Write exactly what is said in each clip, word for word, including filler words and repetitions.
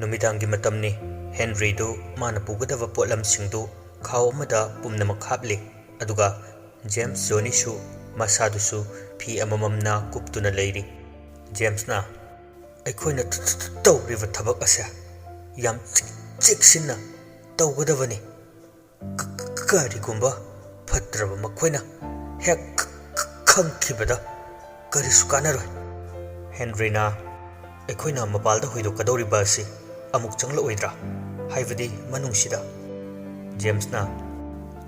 ꯅꯨꯃꯤꯗꯥꯡꯒꯤ ꯃꯇꯝꯅꯤ꯫ ꯍꯦꯟꯔꯤꯗꯨ ꯃꯥꯅ ꯄꯨꯒꯗꯕ ꯄꯣꯠꯂꯝꯁꯤꯡꯗꯨ ꯈꯥꯎ ꯑꯃꯗ ꯄꯨꯝꯅꯃꯛ ꯍꯥꯞꯂꯤ꯫ ꯑꯗꯨꯒ ꯖꯦꯝꯁ ꯖꯣꯅꯤꯁꯨ ꯃꯁꯥꯗꯨꯁꯨ ꯐꯤ ꯑꯃꯃꯝꯅ ꯀꯨꯞꯇꯨꯅ ꯂꯩꯔꯤ꯫ ꯖꯦꯝꯁꯅ, "ꯑꯩꯈꯣꯏꯅ ꯇ-, ꯇ-, ꯇ-, ꯇꯧꯔꯤꯕ ꯊꯕꯛ ꯑꯁꯦ ꯌꯥꯝ ꯆꯦꯛ-, ꯆꯦꯛꯁꯤꯟꯅ ꯇꯧꯒꯗꯕꯅꯤ꯫ ꯀ-, ꯀ-, ꯀꯔꯤꯒꯨꯝꯕ ꯐꯠꯇ꯭ꯔꯕ ꯃꯈꯣꯏꯅ ꯍꯦꯛ ꯈ-, ꯈ-, ꯈꯪꯈꯤꯕꯗ ꯀꯔꯤꯁꯨ ꯀꯥꯟꯅꯔꯣꯏ꯫" ꯍꯦꯟꯔꯤꯅ, "ꯑꯩꯈꯣꯏꯅ ꯃꯄꯥꯜꯗ ꯍꯣꯏꯗꯣꯛꯀꯗꯧꯔꯤꯕ ꯑꯁꯤ ꯑꯃꯨꯛ ꯆꯪꯂꯛꯑꯣꯏꯗ꯭ꯔꯥ? ꯍꯥꯏꯕꯗꯤ ꯃꯅꯨꯡꯁꯤꯗ?" ꯖꯦꯝꯁꯅ,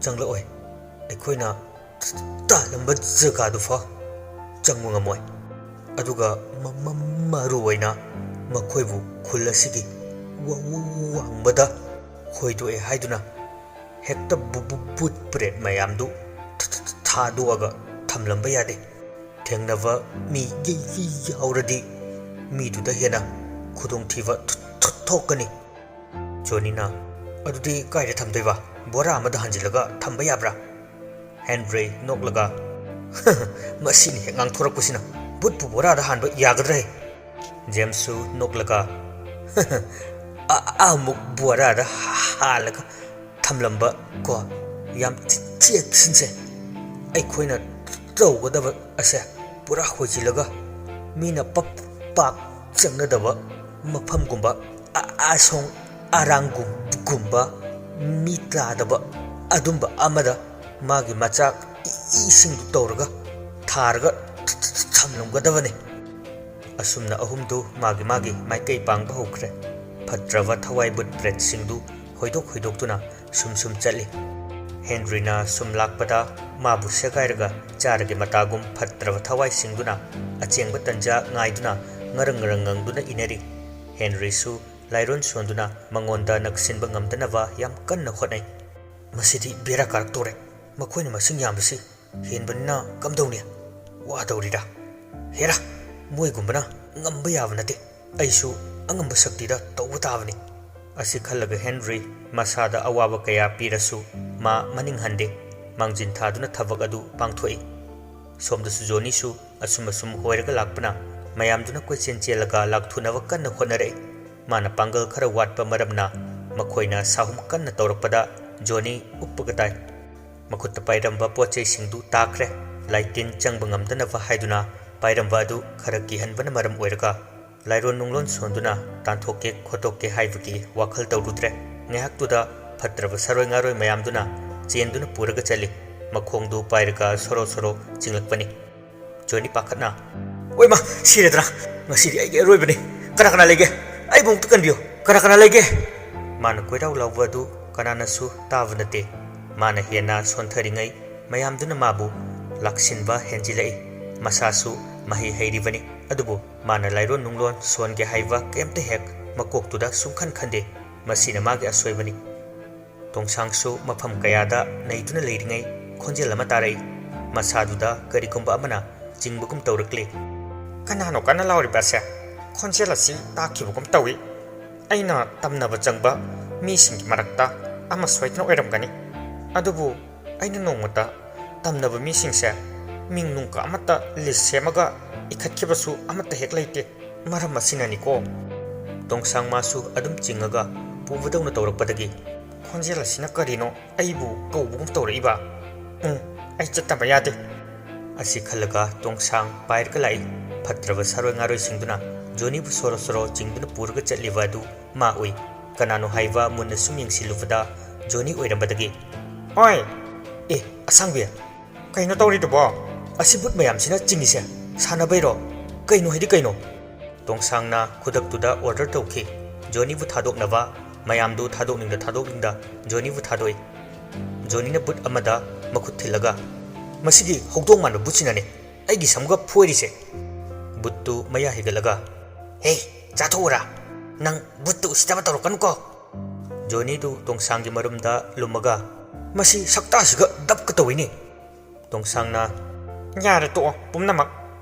"ꯆꯪꯂꯛꯑꯣꯏ꯫ ꯑꯩꯈꯣꯏꯅ ꯇꯥꯜꯂꯝꯕ ꯖꯒꯥꯗꯨꯐꯥꯎ ꯆꯪꯕ ꯉꯝꯃꯣꯏ꯫ ꯑꯗꯨꯒ ꯃ-, ꯃ-, ꯃꯔꯨ ꯑꯣꯏꯅ ꯃꯈꯣꯏꯕꯨ ꯈꯨꯜ ꯑꯁꯤꯒꯤ ꯋ-, ꯋ-, ꯋꯥꯡꯃꯗ ꯍꯣꯏꯗꯣꯛꯑꯦ ꯍꯥꯏꯗꯨꯅ ꯍꯦꯛꯇ ꯕꯨ-, ꯕꯨ-, ꯚꯨꯠ ꯄ꯭ꯔꯦꯠ ꯃꯌꯥꯝꯗꯨ ꯊ-, ꯊ-, ꯊ-, ꯊꯥꯗꯣꯛꯑꯒ ꯊꯝꯂꯝꯕ ꯌꯥꯗꯦ꯫ ꯊꯦꯡꯅꯕ ꯃꯤ ꯌ-, ꯌ-, ꯌꯥꯎꯔꯗꯤ ꯃꯤꯗꯨꯗ ꯍꯦꯟꯅ ꯈꯨꯗꯣꯡꯊꯤꯕ ꯊ-, ꯊ-, ꯊꯣꯛꯀꯅꯤ꯫" ꯖꯣꯅꯤꯅ, "ꯑꯗꯨꯗꯤ ꯀꯥꯏꯗ ꯊꯝꯗꯣꯏꯕ? ꯕꯣꯔꯥ ꯑꯃꯗ ꯍꯥꯟꯖꯤꯜꯂꯒ ꯊꯝꯕ ꯌꯥꯕ꯭ꯔꯥ?" ꯍꯦꯟꯔꯤ ꯅꯣꯛꯂꯒ, "ꯃꯁꯤꯅ ꯍꯦꯛ ꯉꯥꯡꯊꯣꯔꯛꯄꯁꯤꯅ, ꯚꯨꯠꯄꯨ ꯕꯣꯔꯥꯗ ꯍꯥꯟꯕ ꯌꯥꯒꯗ꯭ꯔꯥ ꯍꯦ?" ꯖꯦꯝꯁꯁꯨ ꯅꯣꯛꯂꯒ, "ꯑ-, ꯑꯃꯨꯛ ꯕꯣꯔꯥꯗ ꯍꯥꯜꯂꯒ ꯊꯝꯂꯝꯕ ꯀꯣ, ꯌꯥꯝ ꯆꯦ-, ꯆꯦꯛꯁꯤꯟꯁꯦ꯫ ꯑꯩꯈꯣꯏꯅ ꯇꯧꯒꯗꯕ ꯑꯁꯦ ꯄꯨꯔꯥ ꯍꯣꯏꯖꯤꯜꯂꯒ ꯃꯤꯅ ꯄ-, ꯄꯥꯛ ꯆꯪꯅꯗꯕ ꯃꯐꯝꯒꯨꯝꯕ, ꯑ-, ꯑꯁꯣꯡ ꯑꯔꯥꯡꯒꯨꯝ-, ꯒꯨꯝꯕ, ꯃꯤ ꯇꯥꯗꯕ ꯑꯗꯨꯝꯕ ꯑꯃꯗ ꯃꯥꯒꯤ ꯃꯆꯥꯛ ꯏ-, ꯏꯁꯤꯡꯗꯨ ꯇꯧꯔꯒ ꯊꯥꯔꯒ ꯊ-, ꯊ-, ꯊ-, ꯊꯝꯂꯝꯒꯗꯕꯅꯤ꯫" ꯑꯁꯨꯝꯅ ꯑꯍꯨꯝꯗꯨ ꯃꯥꯒꯤ ꯃꯥꯒꯤ ꯃꯥꯏꯀꯩ ꯄꯥꯡꯕ ꯍꯧꯈ꯭ꯔꯦ꯫ ꯐꯠꯇ꯭ꯔꯕ ꯊꯋꯥꯏ ꯕꯨꯠ ꯄ꯭ꯔꯦꯠꯁꯤꯡꯗꯨ ꯍꯣꯏꯗꯣꯛ ꯍꯣꯏꯗꯣꯛꯇꯨꯅ ꯁꯨꯝ ꯁꯨꯝ ꯆꯠꯂꯤ꯫ ꯍꯦꯟꯔꯤꯅ ꯁꯨꯝ ꯂꯥꯛꯄꯗ ꯃꯥꯕꯨ ꯁꯦꯒꯥꯏꯔꯒ ꯆꯥꯔꯒꯦ ꯃꯇꯥꯒꯨꯝ ꯐꯠꯇ꯭ꯔꯕ ꯊꯋꯥꯏꯁꯤꯡꯗꯨꯅ ꯑꯆꯦꯡꯕ ꯇꯟꯖꯥ ꯉꯥꯏꯗꯨꯅ ꯉꯔꯪ ꯉꯔꯪ ꯉꯪꯗꯨꯅ ꯏꯟꯅꯔꯤ꯫ ꯍꯦꯟꯔꯤꯁꯨ ꯂꯥꯏꯔꯣꯟ ꯁꯣꯟꯗꯨꯅ ꯃꯉꯣꯟꯗ ꯅꯛꯁꯤꯟꯕ ꯉꯝꯗꯅꯕ ꯌꯥꯝ ꯀꯟꯅ ꯍꯣꯠꯅꯩ꯫ "ꯃꯁꯤꯗꯤ ꯕꯦꯔꯥ ꯀꯥꯔꯛꯇꯧꯔꯦ꯫ ꯃꯈꯣꯏꯅ ꯃꯁꯤꯡ ꯌꯥꯝꯕꯁꯤ ꯍꯦꯟꯕꯅꯤꯅ ꯀꯝꯗꯧꯅꯤ? ꯋꯥꯗꯧꯔꯤꯔꯥ? ꯍꯦꯔꯥ, ꯃꯣꯏꯒꯨꯝꯕꯅ ꯉꯝꯕ ꯌꯥꯕ ꯅꯠꯇꯦ꯫ ꯑꯩꯁꯨ ꯑꯉꯝꯕ ꯁꯛꯇꯤꯗ ꯇꯧꯕ ꯇꯥꯕꯅꯤ꯫" ꯑꯁꯤ ꯈꯜꯂꯒ ꯍꯦꯟꯔꯤ ꯃꯁꯥꯗ ꯑꯋꯥꯕ ꯀꯌꯥ ꯄꯤꯔꯁꯨ ꯃꯥ ꯃꯅꯤꯡ ꯍꯟꯗꯦ꯫ ꯃꯥꯡꯖꯤꯟ ꯊꯥꯗꯨꯅ ꯊꯕꯛ ꯑꯗꯨ ꯄꯥꯡꯊꯣꯛꯏ꯫ ꯁꯣꯝꯗꯁꯨ ꯖꯣꯅꯤꯁꯨ ꯑꯁꯨꯝ ꯑꯁꯨꯝ ꯍꯣꯏꯔꯒ ꯂꯥꯛꯄꯅ ꯃꯌꯥꯝꯗꯨꯅ ꯀꯣꯏꯆꯦꯟ ꯆꯦꯜꯂꯒ ꯂꯥꯛꯊꯨꯅꯕ ꯀꯟꯅ ꯍꯣꯠꯅꯔꯛꯏ꯫ ꯃꯥꯅ ꯄꯥꯡꯒꯜ ꯈꯔ ꯋꯥꯠꯄ ꯃꯔꯝꯅ ꯃꯈꯣꯏꯅ ꯁꯥꯍꯨꯝ ꯀꯟꯅ ꯇꯧꯔꯛꯄꯗ ꯖꯣꯅꯤ ꯎꯞꯄꯒ ꯇꯥꯏ꯫ ꯃꯈꯨꯠꯇ ꯄꯥꯏꯔꯝꯕ ꯄꯣꯠ ꯆꯩꯁꯤꯡꯗꯨ ꯇꯥꯈ꯭ꯔꯦ꯫ ꯂꯥꯏꯇꯤꯟ ꯆꯪꯕ ꯉꯝꯗꯅꯕ ꯍꯥꯏꯗꯨꯅ ꯄꯥꯏꯔꯝꯕ ꯑꯗꯨ ꯈꯔ ꯀꯤꯍꯟꯕꯅ ꯃꯔꯝ ꯑꯣꯏꯔꯒ ꯂꯥꯏꯔꯣꯟ ꯅꯨꯡꯂꯣꯟ ꯁꯣꯟꯗꯨꯅ ꯇꯥꯟꯊꯣꯛꯀꯦ ꯈꯣꯠꯇꯣꯛꯀꯦ ꯍꯥꯏꯕꯒꯤ ꯋꯥꯈꯜ ꯇꯧꯔꯨꯗ꯭ꯔꯦ꯫ ꯉꯥꯏꯍꯥꯛꯇꯨꯗ ꯐꯠꯇ꯭ꯔꯕ ꯁꯥꯔꯣꯏ ꯉꯥꯔꯣꯏ ꯃꯌꯥꯝꯗꯨꯅ ꯆꯦꯟꯗꯨꯅ ꯄꯨꯔꯒ ꯆꯠꯂꯤ꯫ ꯃꯈꯣꯡꯗꯨ ꯄꯥꯏꯔꯒ ꯁꯣꯔꯣ ꯁꯣꯔꯣ ꯆꯤꯡꯂꯛꯄꯅꯤ꯫ ꯖꯣꯅꯤ ꯄꯥꯈꯠꯅ, "ꯑꯣꯏꯃ, ꯁꯤꯔꯦꯗ꯭ꯔꯥ? ꯉꯁꯤꯗꯤ ꯑꯩꯒꯤ ꯑꯔꯣꯏꯕꯅꯤ꯫ ꯀꯅꯥ ꯀꯅꯥ ꯂꯩꯒꯦ? ꯑꯩꯕꯨ ꯑꯃꯨꯛꯇ ꯀꯟꯕꯤꯌꯨ꯫ ꯀꯅꯥ ꯀꯅꯥ ꯂꯩꯒꯦ?" ꯃꯥꯅ ꯀꯣꯏꯔꯥꯎ ꯂꯥꯎꯕ ꯑꯗꯨ ꯀꯅꯥꯅꯁꯨ ꯇꯥꯕ ꯅꯠꯇꯦ꯫ ꯃꯥꯅ ꯍꯦꯟꯅ ꯁꯣꯟꯊꯔꯤꯉꯩ ꯃꯌꯥꯝꯗꯨꯅ ꯃꯥꯕꯨ ꯂꯥꯛꯁꯤꯟꯕ ꯍꯦꯟꯖꯤꯜꯂꯛꯏ꯫ ꯃꯁꯥꯁꯨ ꯃꯍꯩ ꯍꯩꯔꯤꯕꯅꯤ, ꯑꯗꯨꯕꯨ ꯃꯥꯅ ꯂꯥꯏꯔꯣꯟ ꯅꯨꯡꯂꯣꯟ ꯁꯣꯟꯒꯦ ꯍꯥꯏꯕ ꯀꯩꯝꯇ ꯍꯦꯛ ꯃꯀꯣꯛꯇꯨꯗ ꯁꯨꯡꯈꯟ ꯈꯟꯗꯦ꯫ ꯃꯁꯤꯅ ꯃꯥꯒꯤ ꯑꯁꯣꯏꯕꯅꯤ꯫ ꯇꯣꯡꯁꯥꯡꯁꯨ ꯃꯐꯝ ꯀꯌꯥꯗ ꯅꯩꯗꯨꯅ ꯂꯩꯔꯤꯉꯩ ꯈꯣꯟꯖꯦꯜ ꯑꯃ ꯇꯥꯔꯛꯏ꯫ ꯃꯁꯥꯗꯨꯗ ꯀꯔꯤꯒꯨꯝꯕ ꯑꯃꯅ ꯆꯤꯡꯕꯒꯨꯝ ꯇꯧꯔꯛꯂꯤ꯫ "ꯀꯅꯥꯅꯣ ꯀꯟꯅ ꯂꯥꯎꯔꯤꯕ ꯑꯁꯦ? ꯈꯣꯟꯖꯦꯜ ꯑꯁꯤ ꯇꯥꯈꯤꯕꯒꯨꯝ ꯇꯧꯏ꯫ ꯑꯩꯅ ꯇꯝꯅꯕ ꯆꯪꯕ ꯃꯤꯁꯤꯡꯒꯤ ꯃꯔꯛꯇ ꯑꯃ ꯁꯣꯏꯗꯅ ꯑꯣꯏꯔꯝꯒꯅꯤ꯫ ꯑꯗꯨꯕꯨ ꯑꯩꯅ ꯅꯣꯡꯃꯇ ꯇꯝꯅꯕ ꯃꯤꯁꯤꯡꯁꯦ ꯃꯤꯡ ꯅꯨꯡꯀ ꯑꯃꯠꯇ ꯂꯤꯁ ꯁꯦꯝꯃꯒ ꯏꯈꯠꯈꯤꯕꯁꯨ ꯑꯃꯠꯇ ꯍꯦꯛ ꯂꯩꯇꯦ꯫ ꯃꯔꯝ ꯑꯁꯤꯅꯅꯤꯀꯣ꯫" ꯇꯣꯡꯁꯥꯡ ꯃꯥꯁꯨ ꯑꯗꯨꯝ ꯆꯤꯡꯉꯒ ꯄꯨꯕꯗꯧꯅ ꯇꯧꯔꯛꯄꯗꯒꯤ, "ꯈꯣꯟꯖꯦꯜ ꯑꯁꯤꯅ ꯀꯔꯤꯅꯣ? ꯑꯩꯕꯨ ꯀꯧꯕꯒꯨꯝ ꯇꯧꯔꯛꯏꯕ꯫ ꯎꯝ, ꯑꯩ ꯆꯠꯇꯕ ꯌꯥꯗꯦ꯫" ꯑꯁꯤ ꯈꯜꯂꯒ ꯇꯣꯡꯁꯥꯡ ꯄꯥꯏꯔꯒ ꯂꯥꯛꯏ꯫ ꯐꯠꯇ꯭ꯔꯕ ꯁꯥꯔꯣꯏ ꯉꯥꯔꯣꯏꯁꯤꯡꯗꯨꯅ ꯖꯣꯅꯤꯕꯨ ꯁꯣꯔꯣ ꯁꯣꯔꯣ ꯆꯤꯡꯗꯨꯅ ꯄꯨꯔꯒ ꯆꯠꯂꯤꯕ ꯑꯗꯨ ꯃꯥ ꯎꯏ꯫ ꯀꯅꯥꯅꯣ ꯍꯥꯏꯕ ꯃꯨꯟꯅ ꯁꯨꯝ ꯌꯦꯡꯁꯤꯜꯂꯨꯕꯗ ꯖꯣꯅꯤ ꯑꯣꯏꯔꯝꯕꯗꯒꯤ, "ꯍꯣꯏ! ꯑꯦ, ꯑꯁꯥꯡꯕꯤ, ꯀꯩꯅꯣ ꯇꯧꯔꯤꯗꯨꯕꯣ? ꯑꯁꯤ ꯕꯨꯠ ꯃꯌꯥꯝꯁꯤꯅ ꯆꯤꯡꯉꯤꯁꯦ ꯁꯥꯟꯅꯕꯩꯔꯣ? ꯀꯩꯅꯣ ꯍꯥꯏꯗꯤ ꯀꯩꯅꯣ?" ꯇꯣꯡꯁꯥꯡꯅ ꯈꯨꯗꯛꯇꯨꯗ ꯑꯣꯔꯗꯔ ꯇꯧꯈꯤ꯫ ꯖꯣꯅꯤꯕꯨ ꯊꯥꯗꯣꯛꯅꯕ ꯃꯌꯥꯝꯗꯨ ꯊꯥꯗꯣꯛꯅꯤꯡꯗ ꯊꯥꯗꯣꯛꯅꯤꯡꯗ ꯖꯣꯅꯤꯕꯨ ꯊꯥꯗꯣꯛꯏ꯫ ꯖꯣꯅꯤꯅ ꯕꯨꯠ ꯑꯃꯗ ꯃꯈꯨꯠ ꯊꯤꯜꯂꯒ, "ꯃꯁꯤꯒꯤ ꯍꯧꯗꯣꯡ ꯃꯥꯟꯕ ꯕꯨꯠꯁꯤꯅꯅꯦ ꯑꯩꯒꯤ ꯁꯝꯒ ꯐꯣꯏꯔꯤꯁꯦ꯫" ꯕꯨꯠꯇꯨ ꯃꯌꯥ ꯍꯤꯒꯠꯂꯒ, "ꯍꯦ, ꯆꯥꯊꯣꯛꯎꯔꯥ? ꯅꯪ ꯕꯨꯠꯇꯨ ꯎꯁꯤꯠꯇꯕ ꯇꯧꯔꯛꯀꯅꯨꯀꯣ꯫" ꯖꯣꯅꯤꯗꯨ ꯇꯣꯡꯁꯥꯡꯒꯤ ꯃꯔꯨꯝꯗ ꯂꯨꯝꯃꯒ, "ꯃꯁꯤ ꯁꯛꯇꯥꯁꯤꯒ ꯗꯞꯀ ꯇꯧꯏꯅꯦ꯫" ꯇꯣꯡꯁꯥꯡꯅ, "ꯌꯥꯔꯦ, ꯇꯣꯛꯑꯣ ꯄꯨꯝꯅꯃꯛ꯫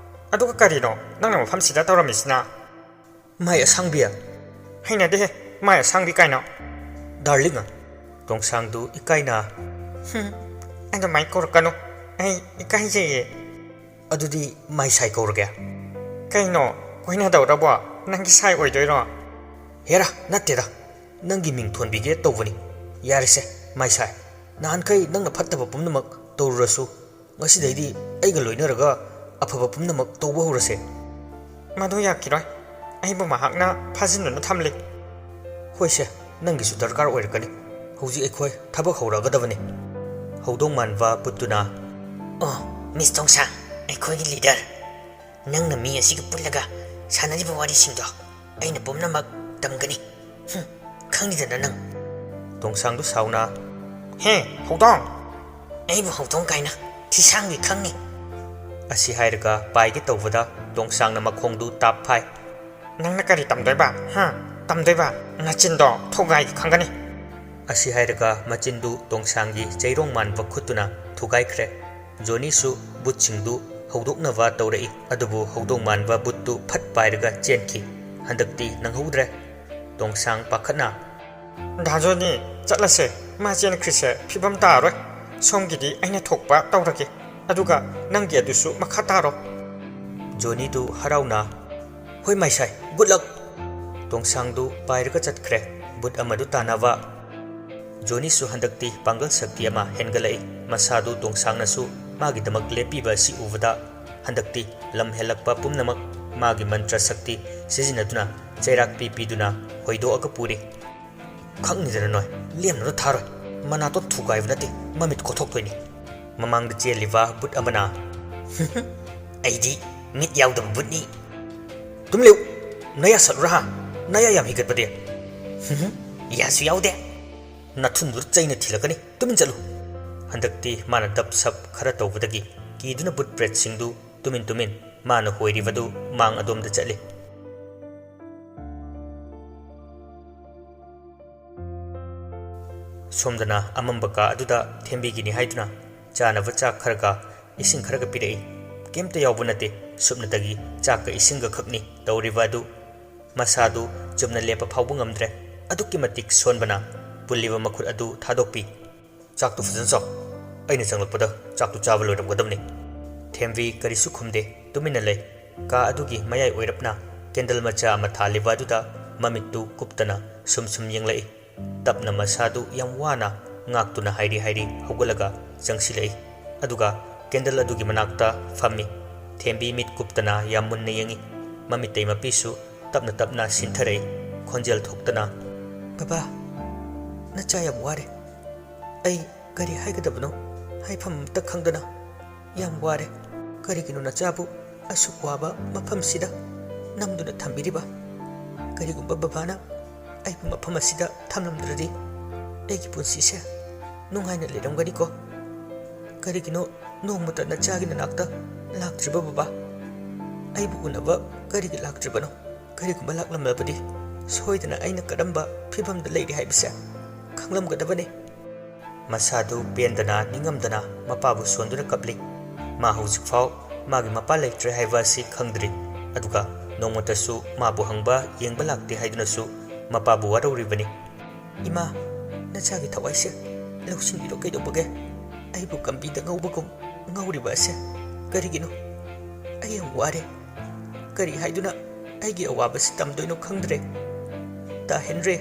ꯑꯗꯨꯒ ꯀꯔꯤꯅꯣ ꯅꯪꯅ ꯃꯐꯝꯁꯤꯗ ꯇꯧꯔꯝꯃꯤꯁꯤꯅ?" "ꯃꯥꯏ ꯑꯁꯥꯡꯕꯤ?" "ꯍꯩꯅꯗꯦꯍꯦ, ꯃꯥꯏ ꯑꯁꯥꯡꯕꯤ ꯀꯥꯏꯅ꯫" "ꯗꯥꯔꯂꯤꯡ?" ꯇꯣꯡꯁꯥꯡꯗꯨ ꯏꯀꯥꯏꯅ, "ꯍꯨꯝ, ꯑꯗꯨꯃꯥꯏ ꯀꯧꯔꯛꯀꯅꯨ, ꯑꯩ ꯏꯀꯥꯏꯖꯩꯌꯦ꯫" "ꯑꯗꯨꯗꯤ ꯃꯥꯏ ꯁꯥꯏ ꯀꯧꯔꯒꯦ꯫" "ꯀꯩꯅꯣ, ꯀꯣꯏꯅꯗꯧꯔꯕꯣ? ꯅꯪꯒꯤ ꯁꯥꯏ ꯑꯣꯏꯗꯣꯏꯔꯣ?" ꯍꯦꯔꯥ, ꯅꯠꯇꯦꯗ, ꯅꯪꯒꯤ ꯃꯤꯡ ꯊꯣꯟꯕꯤꯒꯦ ꯇꯧꯕꯅꯤ꯫ ꯌꯥꯔꯦꯁꯦ, ꯃꯥꯏꯁꯥꯏ, ꯅꯍꯥꯟꯈꯩ ꯅꯪꯅ ꯐꯠꯇꯕ ꯄꯨꯝꯅꯃꯛ ꯇꯧꯔꯨꯔꯁꯨ, ꯉꯁꯤꯗꯩꯗꯤ ꯑꯩꯒ ꯂꯣꯏꯅꯔꯒ ꯑꯐꯕ ꯄꯨꯝꯅꯃꯛ ꯇꯧꯕ ꯍꯧꯔꯁꯦ꯫ ꯃꯗꯨ ꯌꯥꯈꯤꯔꯣꯏ꯫ ꯑꯩꯕꯨ ꯃꯍꯥꯛꯅ ꯐꯥꯖꯤꯟꯗꯨꯅ ꯊꯝꯂꯤ꯫ ꯍꯣꯏꯁꯦ, ꯅꯪꯒꯤꯁꯨ ꯗꯔꯀꯥꯔ ꯑꯣꯏꯔꯛꯀꯅꯤ꯫ ꯍꯧꯖꯤꯛ ꯑꯩꯈꯣꯏ ꯊꯕꯛ ꯍꯧꯔꯛꯑꯒꯗꯕꯅꯤ꯫ ꯍꯧꯗꯣꯡ ꯃꯥꯟꯕ ꯕꯨꯠꯇꯨꯅ, ꯑꯣ, ꯃꯤꯁ ꯇꯣꯡꯁꯥꯡ, ꯑꯩꯈꯣꯏꯒꯤ ꯂꯤꯗꯔ, ꯅꯪꯅ ꯃꯤ ꯑꯁꯤꯒ ꯄꯨꯜꯂꯒ ꯁꯥꯟꯅꯔꯤꯕ ꯋꯥꯔꯤꯁꯤꯡꯗꯣ ꯑꯩꯅ ꯄꯨꯝꯅꯃꯛ ꯇꯝꯒꯅꯤ꯫ ꯍꯨꯝ, ꯈꯪꯉꯤꯗꯅ ꯅꯪ꯫ ꯇꯣꯡꯁꯥꯡꯗꯨ ꯁꯥꯎꯅ, ꯍꯦ, ꯍꯧꯗꯣꯡ! ꯑꯩꯕꯨ ꯍꯧꯗꯣꯡ ꯀꯥꯏꯅ ꯊꯤꯁꯥꯡꯕꯤ ꯈꯪꯅꯤ꯫ ꯑꯁꯤ ꯍꯥꯏꯔꯒ ꯄꯥꯏꯒꯦ ꯇꯧꯕꯗ ꯇꯣꯡꯁꯥꯡꯅ ꯃꯈꯣꯡꯗꯨ ꯇꯥꯞ ꯐꯥꯏ꯫ ꯅꯪꯅ ꯀꯔꯤ ꯇꯝꯗꯣꯏꯕ? ꯍꯥ? ꯇꯝꯗꯣꯏꯕ? ꯅꯆꯤꯟꯗꯣ ꯊꯨꯒꯥꯏꯒꯦ ꯈꯪꯒꯅꯤ꯫ ꯑꯁꯤ ꯍꯥꯏꯔꯒ ꯃꯆꯤꯟꯗꯨ ꯇꯣꯡꯁꯥꯡꯒꯤ ꯆꯩꯔꯣꯡ ꯃꯥꯟꯕ ꯈꯨꯠꯇꯨꯅ ꯊꯨꯒꯥꯏꯈ꯭ꯔꯦ꯫ ꯖꯣꯅꯤꯁꯨ ꯕꯨꯠꯁꯤꯡꯗꯨ ꯍꯧꯗꯣꯛꯅꯕ ꯇꯧꯔꯛꯏ, ꯑꯗꯨꯕꯨ ꯍꯧꯗꯣꯡ ꯃꯥꯟꯕ ꯕꯨꯠꯇꯨ ꯐꯠ ꯄꯥꯏꯔꯒ ꯆꯦꯟꯈꯤ꯫ ꯍꯟꯗꯛꯇꯤ ꯅꯪꯍꯧꯗ꯭ꯔꯦ꯫ ꯇꯣꯡꯁꯥꯡ ꯄꯥꯈꯠꯅ, ꯗꯥ ꯖꯣꯅꯤ, ꯆꯠꯂꯁꯦ꯫ ꯃꯥ ꯆꯦꯟꯈ꯭ꯔꯤꯁꯦ ꯐꯤꯕꯝ ꯇꯥꯔꯣꯏ꯫ ꯁꯣꯝꯒꯤꯗꯤ ꯑꯩꯅ ꯊꯣꯛꯄ ꯇꯧꯔꯒꯦ, ꯑꯗꯨꯒ ꯅꯪꯒꯤ ꯑꯗꯨꯁꯨ ꯃꯈꯥ ꯇꯥꯔꯣ꯫ ꯖꯣꯅꯤꯗꯨ ꯍꯔꯥꯎꯅ, ꯍꯣꯏ ꯃꯥꯏꯁꯥꯏ, ꯒꯨꯗ ꯂꯛ꯫ ꯇꯣꯡꯁꯥꯡꯗꯨ ꯄꯥꯏꯔꯒ ꯆꯠꯈ꯭ꯔꯦ, ꯕꯨꯠ ꯑꯃꯗꯨ ꯇꯥꯟꯅꯕ꯫ ꯖꯣꯅꯤꯁꯨ ꯍꯟꯗꯛꯇꯤ ꯄꯥꯡꯒꯜ ꯁꯛꯇꯤ ꯑꯃ ꯍꯦꯟꯒꯠꯂꯛꯏ꯫ ꯃꯁꯥꯗꯨ ꯇꯣꯡꯁꯥꯡꯅꯁꯨ ꯃꯥꯒꯤꯗꯃꯛ ꯂꯦꯞꯄꯤꯕ ꯑꯁꯤ ꯎꯕꯗ, ꯍꯟꯗꯛꯇꯤ ꯂꯝ ꯍꯦꯜꯂꯛꯄ ꯄꯨꯝꯅꯃꯛ ꯃꯥꯒꯤ ꯃꯟꯇ꯭ꯔ ꯁꯛꯇꯤ ꯁꯤꯖꯤꯟꯅꯗꯨꯅ ꯆꯩꯔꯥꯛꯄꯤ ꯄꯤꯗꯨꯅ ꯍꯣꯏꯗꯣꯛꯑꯒ ꯄꯨꯔꯤ꯫ ꯈꯪꯅꯤꯗꯅ ꯅꯣꯏ, ꯂꯦꯝꯅꯗ ꯊꯥꯔꯣꯏ꯫ ꯃꯅꯥꯇꯣꯟ ꯊꯨꯒꯥꯏꯕ ꯅꯠꯇꯦ, ꯃꯃꯤꯠ ꯀꯣꯊꯣꯛꯇꯣꯏꯅꯤ꯫ ꯃꯃꯥꯡꯗ ꯆꯦꯜꯂꯤꯕ ꯕꯨꯠ ꯑꯃꯅ, ꯑꯩꯗꯤ ꯃꯤꯠ ꯌꯥꯎꯗꯕ ꯕꯨꯠꯅꯤ꯫ ꯇꯨꯝꯂꯤꯎ! ꯅꯌꯥ ꯁꯠꯂꯨꯔꯥ ꯍꯥ? ꯅꯌꯥ ꯌꯥꯝ ꯍꯤꯒꯠꯄꯗꯤ꯫ ꯌꯥꯁꯨ ꯌꯥꯎꯗꯦ꯫ ꯅꯊꯨꯟꯗꯨꯗ ꯆꯩꯅ ꯊꯤꯜꯂꯛꯀꯅꯤ꯫ ꯇꯨꯃꯤꯟ ꯆꯠꯂꯨ꯫ ꯍꯟꯗꯛꯇꯤ ꯃꯥꯅ ꯗꯞ ꯁꯞ ꯈꯔ ꯇꯧꯕꯗꯒꯤ ꯀꯤꯗꯨꯅ ꯕꯨꯠ ꯄ꯭ꯔꯦꯠꯁꯤꯡꯗꯨ ꯇꯨꯃꯤꯟ ꯇꯨꯃꯤꯟ ꯃꯥꯅ ꯍꯣꯏꯔꯤꯕꯗꯨ ꯃꯥꯡ ꯑꯗꯣꯝꯗ ꯆꯠꯂꯤ꯫ ꯁꯣꯝꯗꯅ ꯑꯃꯝꯕ ꯀꯥ ꯑꯗꯨꯗ ꯊꯦꯝꯕꯤꯒꯤꯅꯤ ꯍꯥꯏꯗꯨꯅ ꯆꯥꯅꯕ ꯆꯥꯛ ꯈꯔꯒ ꯏꯁꯤꯡ ꯈꯔꯒ ꯄꯤꯔꯛꯏ꯫ ꯀꯩꯝꯇ ꯌꯥꯎꯕ ꯅꯠꯇꯦ, ꯁꯨꯞꯅꯇꯒꯤ ꯆꯥꯛꯀ ꯏꯁꯤꯡꯒ ꯈꯛꯅꯤ ꯇꯧꯔꯤꯕ ꯑꯗꯨ꯫ ꯃꯁꯥꯗꯨ ꯆꯨꯝꯅ ꯂꯦꯞꯄ ꯐꯥꯎꯕ ꯉꯝꯗ꯭ꯔꯦ꯫ ꯑꯗꯨꯛꯀꯤ ꯃꯇꯤꯛ ꯁꯣꯟꯕꯅ ꯄꯨꯜꯂꯤꯕ ꯃꯈꯨꯠ ꯑꯗꯨ ꯊꯥꯗꯣꯛꯄꯤ꯫ ꯆꯥꯛꯇꯨ ꯐꯖꯅ ꯆꯥꯎ꯫ ꯑꯩꯅ ꯆꯪꯂꯛꯄꯗ ꯆꯥꯛꯇꯨ ꯆꯥꯕ ꯂꯣꯏꯔꯝꯒꯗꯕꯅꯤ꯫ ꯊꯦꯝꯕꯤ ꯀꯔꯤꯁꯨ ꯈꯨꯝꯗꯦ, ꯇꯨꯃꯤꯟꯅ ꯂꯩ꯫ ꯀꯥ ꯑꯗꯨꯒꯤ ꯃꯌꯥꯏ ꯑꯣꯏꯔꯞꯅ ꯀꯦꯟꯗꯜ ꯃꯆꯥ ꯑꯃ ꯊꯥꯜꯂꯤꯕ ꯑꯗꯨꯗ ꯃꯃꯤꯠꯇꯨ ꯀꯨꯞꯇꯅ ꯁꯨꯝ ꯁꯨꯝ ꯌꯦꯡꯂꯛꯏ꯫ ꯇꯞꯅ ꯃꯁꯥꯗꯨ ꯌꯥꯝ ꯋꯥꯅ ꯉꯥꯛꯇꯨꯅ ꯍꯥꯏꯔꯤ ꯍꯥꯏꯔꯤ ꯍꯧꯒꯠꯂꯒ ꯆꯪꯁꯤꯜꯂꯛꯏ꯫ ꯑꯗꯨꯒ candle ꯑꯗꯨꯒꯤ ꯃꯅꯥꯛꯇ ꯐꯝꯃꯤ꯫ ꯊꯦꯝꯕꯤ ꯃꯤꯠ ꯀꯨꯞꯇꯅ ꯌꯥꯝ ꯃꯨꯟꯅ ꯌꯦꯡꯏ꯫ ꯃꯃꯤꯠꯇꯩ ꯃꯄꯤꯁꯨ ꯇꯞꯅ ꯇꯞꯅ ꯁꯤꯟꯊꯔꯛꯏ꯫ ꯈꯣꯟꯖꯦꯜ ꯊꯣꯛꯇꯅ, "ꯕꯕꯥ, ꯅꯆꯥ ꯌꯥꯝ ꯋꯥꯔꯦ꯫ ꯑꯩ ꯀꯔꯤ ꯍꯥꯏꯒꯗꯕꯅꯣ ꯍꯥꯏꯐꯝ ꯑꯃꯇ ꯈꯪꯗꯅ ꯌꯥꯝ ꯋꯥꯔꯦ꯫ ꯀꯔꯤꯒꯤꯅꯣ ꯅꯆꯥꯕꯨ ꯑꯁꯨꯛ ꯋꯥꯕ ꯃꯐꯝꯁꯤꯗ ꯅꯝꯗꯨꯅ ꯊꯝꯕꯤꯔꯤꯕ? ꯀꯔꯤꯒꯨꯝꯕ ꯕꯕꯥꯅ ꯑꯩꯕꯨ ꯃꯐꯝ ꯑꯁꯤꯗ ꯊꯝꯂꯝꯗ꯭ꯔꯗꯤ ꯑꯩꯒꯤ ꯄꯨꯟꯁꯤꯁꯦ ꯅꯨꯡꯉꯥꯏꯅ ꯂꯩꯔꯝꯒꯅꯤꯀꯣ? ꯀꯔꯤꯒꯤꯅꯣ ꯅꯣꯡꯃꯇ ꯅꯆꯥꯒꯤ ꯅꯅꯥꯛꯇ ꯂꯥꯛꯇ꯭ꯔꯤꯕ ꯕꯕꯥ? ꯑꯩꯕꯨ ꯎꯅꯕ ꯀꯔꯤꯒꯤ ꯂꯥꯛꯇ꯭ꯔꯤꯕꯅꯣ? ꯀꯔꯤꯒꯨꯝꯕ ꯂꯥꯛꯂꯝꯂꯕꯗꯤ ꯁꯣꯏꯗꯅ ꯑꯩꯅ ꯀꯔꯝꯕ ꯐꯤꯕꯝꯗ ꯂꯩꯔꯤ ꯍꯥꯏꯕꯁꯦ ꯈꯪꯂꯝꯒꯗꯕꯅꯤ꯫" ꯃꯁꯥꯗꯨ ꯄꯦꯟꯗꯅ ꯅꯤꯡꯉꯝꯗꯅ ꯃꯄꯥꯕꯨ ꯁꯣꯟꯗꯨꯅ ꯀꯞꯂꯤ꯫ ꯃꯥ ꯍꯧꯖꯤꯛꯐꯥꯎ ꯃꯥꯒꯤ ꯃꯄꯥ ꯂꯩꯇ꯭ꯔꯦ ꯍꯥꯏꯕ ꯑꯁꯤ ꯈꯪꯗ꯭ꯔꯤ꯫ ꯑꯗꯨꯒ ꯅꯣꯡꯃꯇꯁꯨ ꯃꯥꯕꯨ ꯍꯪꯕ ꯌꯦꯡꯕ ꯂꯥꯛꯇꯦ ꯍꯥꯏꯗꯨꯅꯁꯨ ꯃꯄꯥꯕꯨ ꯋꯥꯔꯧꯔꯤꯕꯅꯤ꯫ "ꯏꯃꯥ, ꯅꯆꯥꯒꯤ ꯊꯋꯥꯏꯁꯦ ꯂꯧꯁꯤꯟꯕꯤꯔꯣ ꯀꯩꯗꯧꯕꯒꯦ? ꯑꯩꯕꯨ ꯀꯝꯕꯤꯗ ꯉꯧꯕꯒꯨꯝ ꯉꯧꯔꯤꯕ ꯑꯁꯦ ꯀꯔꯤꯒꯤꯅꯣ? ꯑꯩ ꯌꯥꯝ ꯋꯥꯔꯦ꯫ ꯀꯔꯤ ꯍꯥꯏꯗꯨꯅ ꯑꯩꯒꯤ ꯑꯋꯥꯕꯁꯤ ꯇꯝꯗꯣꯏꯅꯣ ꯈꯪꯗ꯭ꯔꯦ꯫ ꯇꯥ ꯍꯦꯟꯔꯤ,